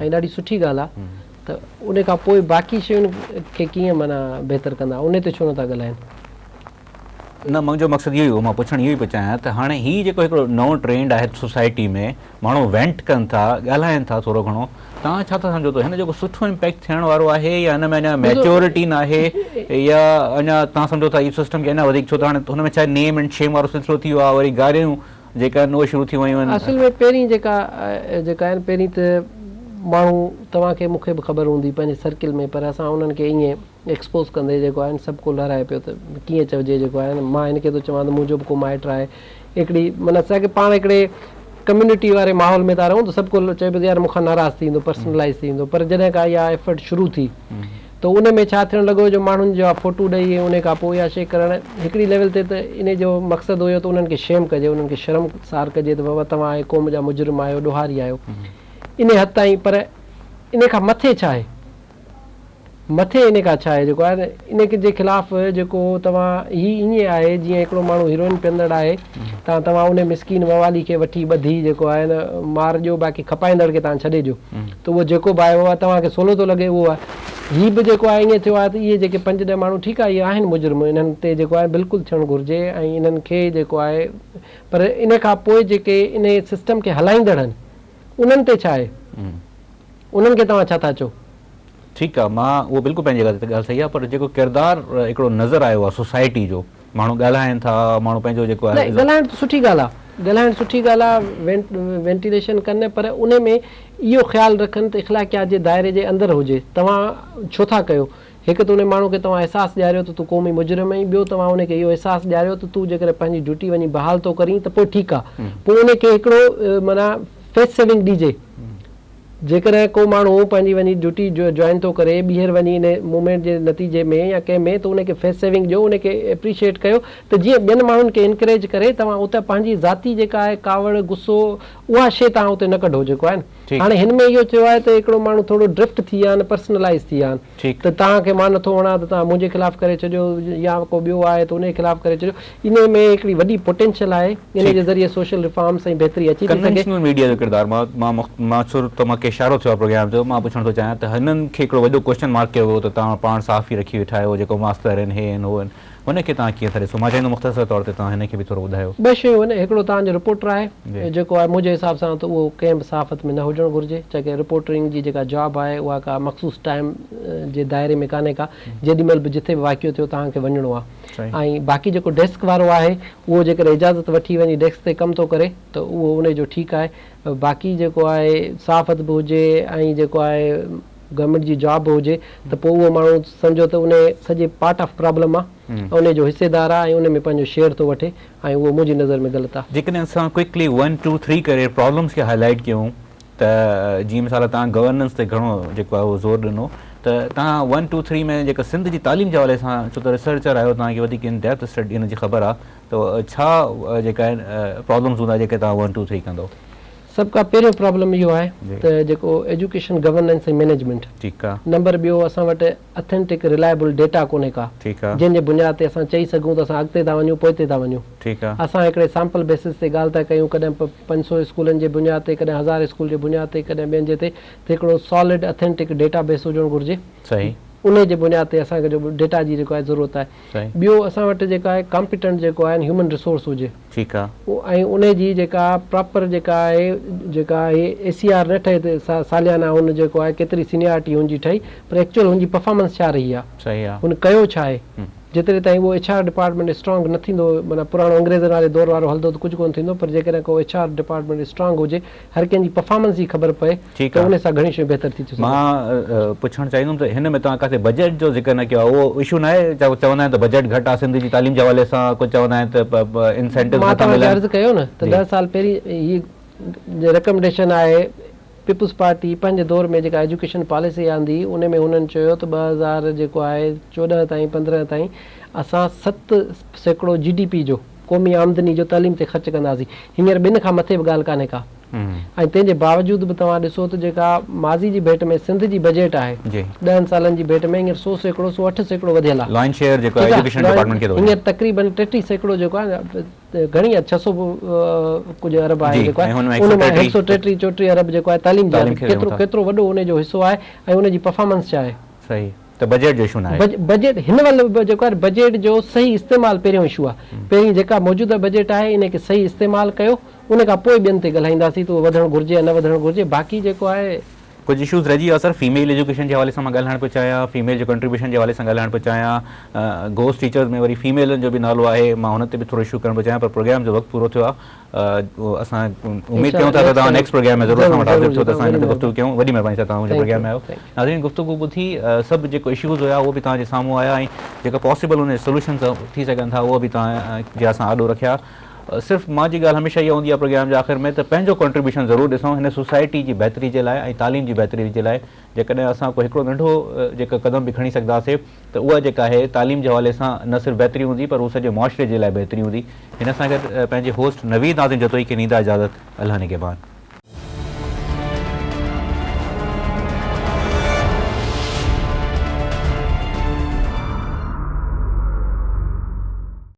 ۽ ڏاڍي سٺي ڳالهه آهي ته ان کان پوء باقي شين کي ڪيئن معنيٰ بهتر ڪندا ان تي ڇو نٿا ڳالهائين. نه منهنجو مقصد اهو ئي هو مان پڇڻ اهو ئي پيو چاهيان ته هاڻي هي جيڪو هڪڙو نئون ٽرينڊ آهي سوسائٽي ۾ ماڻهو وينٽ ڪن ٿا ڳالهائين ٿا ٿورو گهڻو توهان ڇا ٿا سمجهو ته هن جو ڪو سٺو امپيڪٽ ٿيڻ وارو آهي يا هن ۾ اڃا ميچورٽي ناهي يا اڃا توهان سمجهو ٿا هي سسٽم کي اڃا وڌيڪ ڇو ته هاڻي هن ۾ ڇا نيم اينڊ شيم وارو سلسلو ٿي ويو آهي وري گاريون جيڪا آهن اهي شروع ٿي ويون آهن. اصل ۾ پهرين جيڪا جيڪا آهن پهرين ته ماڻهو توهان کي مون کي به خبر هوندي پنهنجي سرڪل ۾ پر اسان انهن کي ائين ايڪسپوز ڪندي جيڪو آهن سڀ ڪو لهرائي پيو ته ڪيئن چئجي جيڪو آهي مان هن کي ٿو چوان ته منهنجو به ڪو مائٽ آهي هڪڙي معنيٰ اسان کي پاڻ هڪڙي ڪميونٽي واري ماحول ۾ ٿا رهون ته سڀ ڪو چئي پيو ته يار مون کان ناراض ٿي ويندو پرسنلائز ٿي ويندو پر جڏهن کان اها ايفرٽ شروع ٿي ته ان ۾ ڇا ٿيڻ لڳو جو ماڻهن جا فوٽو ڏئي ۽ ان کان پوء اها شيء ڪرڻ هڪڙي ليول تي ته ان جو مقصد هيو ته انهن کي شيم ڪجي انهن کي شرم سار ڪجي ته بابا توهان آهي قوم جا مجرم آهيو ڏوهاري آهيو ان حد تائين پر ان کان مٿي ڇا آهي مٿي ان کان ڇا آهي جيڪو آهي نه ان جي خلاف جيڪو توهان هي ائين آهي جيئن هڪڙو ماڻهو هيروئن پيئندڙ آهي تان توهان ان مسڪين موالي کي وٺي ٻڌي جيڪو آهي نه مار ڏيو باقي کپائيندڙ کي توهان ڇڏي ڏيو ته اهو جيڪو به آهي اهو توهان کي سولو ٿو لڳي اهو آهي. هي به جيڪو آهي ائين ٿيو آهي ته اهي جيڪي پنج ڏهه ماڻهو ٺيڪ آهي اهي آهن مجرم انهن تي جيڪو آهي بلڪل ٿيڻ گهرجي ۽ انهن کي جيڪو آهي پر ان کان پوء جيڪي انهي سسٽم کي هلائيندڙ آهن انهن تي ڇا آهي انهن کي توهان ڇا ٿا چئو. ٺيڪ آهي مان اهو بلڪل پنهنجي جڳهه تي ڳالهه صحيح آهي پر جيڪو ڪردار هڪڙو نظر آيو آهي سوسائٽي جو ماڻهو ڳالهائين ٿا ماڻهو پنهنجو جيڪو آهي. نه ڳالهائڻ ته سٺي ڳالهه آهي ڳالهائڻ سٺي ڳالهه آهي وينٽيليشن ڪن پر انهي ۾ اهو خيال رکن ته اخلاقيات جي دائري جي اندر هجي توهان ڇو ٿا ڪيو هڪ ته انهي ماڻهو کي توهان احساس ڏياريو ته تون قومي مجرم آهين ٻيو توهان انهي کي اهو احساس ڏياريو ته تون جيڪڏهن پنهنجي ڊيوٽي وڃي بحال ٿو ڪرين ته پوء ٺيڪ آهي پوء انهي کي هڪڙو معنيٰ فيس سيونگ ڏجي. جيڪڏهن ڪو ماڻهو پنهنجي وڃي ڊيوٽي جوائن ٿو ڪري ٻيهر وڃي ان موومينٽ جي نتيجي ۾ يا ڪنهن ۾ ته ان کي فيس سيونگ ڏيو ان کي اپريشيئيٽ ڪيو ته جيئن ٻين ماڻهن کي انڪريج ڪري توهان اتي پنهنجي ذاتي جيڪا آهي ڪاوڙ غصو اها شيء توهان اتي نه ڪڍو جيڪو آهي نه هاڻي هن ۾ اهو ٿيو آهي ته هڪڙو ماڻهو ٿورو ڊرفٽ ٿي ويا آهن پرسنلائيز ٿي ويا آهن ته توهان کي مان نٿو وڻان ته توهان منهنجي خلاف ڪري ڇڏيو يا ڪو ٻيو آهي ته ان جي خلاف ڪري ڇڏيو انهي ۾ هڪڙي وڏي پوٽينشل آهي انهي جي ذريعي سوشل ريفارمز ۽ بهتري اچي ٿي سگهي. ڪنوينشنل ميڊيا جو ڪردار مان مان مان سر ته مان کي اشارو ٿيو آهي پروگرام جو مان پڇڻ ٿو چاهيان ته هنن کي هڪڙو وڏو ڪوئسچن مارڪ ڪيو ويو ته توهان پاڻ صحافي رکي ويٺا آهيو جيڪو ماستر آهن هي آهن هو آهن هن کي توهان ڪيئن ٿا ڏسو؟ مان چاهيندم مختصر طور تي توهان هن کي به ٿورو ٻڌايو. ٻه شيون آهن، هڪڙو توهان جو رپورٽر آهي جيڪو آهي منهنجي حساب سان ته اهو ڪنهن به صحافت ۾ نه هجڻ گهرجي ڇاڪاڻ رپورٽرنگ جي جيڪا جاب آهي اها ڪا مخصوص ٽائيم جي دائري ۾ ڪانهي ڪا جيڏي مهل به جٿي به واقعو ٿيو توهان کي وڃڻو آهي ۽ باقي جيڪو ڊيسڪ وارو آهي اهو جيڪڏهن اجازت وٺي وڃي ڊيسڪ تي ڪم ٿو ڪري ته اهو انهي جو ٺيڪ آهي باقي جيڪو آهي صحافت به هجي ۽ جيڪو آهي گورنمينٽ جي جاب به هجي ته پوء اهو ماڻهو سمجهو ته انهي سڄي پارٽ آف پرابلم آ انهي جو حصيدار آ ۽ انهي ۾ پنهنجو شيئر ٿو وٺي ۽ اهو منهنجي نظر ۾ غلط آ. جيڪڏهن اسان ڪوئڪلي ون ٽو ٿري ڪري پرابلمس کي هائي لائيٽ ڪيون ته جيئن مثال توهان گورننس تي گهڻو جيڪو آهي اهو زور ڏنو ته توهان ون ٽو ٿري ۾ جيڪا سنڌ جي تعليم جي حوالي سان ڇو ته ريسرچر آهيو توهان کي وڌيڪ ان ڊيپٿ اسٽڊي ان جي خبر آ ته ڇا جيڪا آهن پرابلمس هوندا جيڪي توهان ون ٽو ٿري ڪندو. سڀ کان پهريون پرابلم اهو آهي ته جيڪو ايجوڪيشن گورننس ۽ مئنيجمينٽ نمبر ٻيو اسان وٽ اٿينٽڪ رلائبل ڊيٽا ڪونهي ڪا جنهن جي بنياد تي اسان چئي سگهون ته اسان اڳتي ٿا وڃون پوئتي ٿا وڃون اسان هڪڙي سامپل بيسز تي ڳالهه ٿا ڪيون ڪڏهن 500 اسڪولن جي بنياد تي ڪڏهن 1000 اسڪول جي بنياد تي ڪڏهن ٻين جي تي ته هڪڙو سالڊ اٿينٽڪ ڊيٽا بيس هجڻ گهرجي انهي جي بنياد تي اسان کي جو ڊيٽا جي جيڪو آهي ضرورت آهي ٻيو اسان وٽ جيڪا آهي ڪامپيٽنٽ جيڪو آهي هيومن ريسورس هجي ٺيڪ آ. ۽ انهي جي جيڪا پراپر جيڪا آهي جيڪا آهي اي سي آر نه ٺهي ته ساليانه هن جيڪو آهي ڪيتري سينيارٽي هن جي ٺهي پر ايڪچوئل هن جي پرفارمنس ڇا رهي آ صحيح آ. هن ڪيو ڇا آهي جيتري تائين اهو ايڇ آر ڊپارٽمينٽ اسٽرانگ نه ٿيندو معنيٰ پراڻو انگريزن واري دور وارو هلندو ته ڪجهه ڪونه ٿيندو پر جيڪڏهن ڪو ايڇ آر ڊپارٽمينٽ اسٽرانگ هجي هر ڪنهن جي پرفارمنس جي خبر پئي ٺيڪ ته آ. ان سان گهڻيون شيون بهتر ٿي ٿيون سگهن. مان پڇڻ چاهيندم ته هن ۾ توهان ڪاٿي بجيٽ جو ذڪر نه ڪيو آهي اهو اشو ناهي چوندا آهن ته بجيٽ گهٽ آهي سنڌ جي تعليم جي حوالي سان ڪجهه چوندا آهن ته انسينٽوز مان نٿا توهان کي ملن عرض ڪيو نه ته جي. 10 سال پهرين هي ريڪمنڊيشن آهي پيپلز پارٽي پنهنجي دور ۾ جيڪا ايجوڪيشن پاليسي آندي ان ۾ هنن چيو ته 2000 جيڪو آهي 14 تائين 15 تائين اسان 7% جي ڊي پي جو قومي آمدني جو تعليم تي خرچ ڪنداسين هينئر ٻن کان مٿي به ڳالهه ڪانهي ڪا ۽ تنهن جي باوجود به توهان ڏسو ته جيڪا ماضي جي ڀيٽ ۾ سنڌ جي بجيٽ آهي ڏهن سالن جي ڀيٽ ۾ هينئر 100% 108% وڌيل آهي لائن شيئر جيڪو ٺيڪ ايجوڪيشن آهي ڊپارٽمينٽ کي ٿو وڃي. هينئر تقريبن 33% جيڪو آهي گهڻي آهي 600 ڪجهه ارب آهي جيڪو آهي ان مان 133 34 ارب جيڪو آهي تعليم جي آهي ڪيترو ڪيترو وڏو ان جو حصو آهي ۽ ان جي پرفارمنس ڇا آهي. صحيح ته بجيٽ جو اشو ناهي. بجيٽ هن مهل جيڪو آهي بجيٽ جو صحيح استعمال پهريون اشو آهي پهرين جيڪا موجوده بجيٽ آهي ان کي صحيح استعمال ڪيو ان کان پوء ٻين تي ڳالهائينداسين ته اهو وڌڻ گهرجي يا نه وڌڻ گهرجي باقي جيڪو آهي. ڪجهه اشوز رهجي ويا سر فيميل ايجوڪيشن جي حوالي سان مان ڳالهائڻ پيو چاهيان فيميل جي ڪنٽريبيوشن جي حوالي سان ڳالهائڻ پيو چاهيان گهوسٽ ٽيچرز ۾ وري فيميلن جو به نالو آهي مان هن تي به ٿورو اشو ڪرڻ پيو چاهيان پر پروگرام جو وقت پورو ٿيو آهي اسان اميد ڪيون ٿا ته توهان نيڪسٽ پروگرام ۾ ضرور اسان وٽ حاضر ٿيو ته اسان هن تي گفتگو ڪيون وڏي مهرباني سر توهان منهنجي پروگرام ۾ آيو ناظرين گفتگو ٻڌي سڀ جيڪو اشوز هيا اهو به توهان جي سامهون آيا ۽ جيڪا پاسيبل ان جا سوليوشنز ٿي سگهن ٿا اهو به توهان جي اسان آڏو رکيا صرف مان جي ڳالهه هميشه اها هوندي آهي پروگرام جي آخر ۾ ته پنهنجو ڪنٽريبيوشن ضرور ڏسون هن سوسائٽي جي بهتري جي لاء ۽ تعليم جي بهتري جي لاء جيڪڏهن اسان ڪو هڪڙو ننڍو جيڪو قدم به کڻي سگهنداسي ته اها جيڪا آهي تعليم جي حوالي سان نه صرف بهتري هوندي پر هو سڄي معاشري جي لاء بهتري هوندي هن سان گڏ پنهنجي هوسٽ نويد ناظم جتوئي کي ڏيندا اجازت الله نگهبان.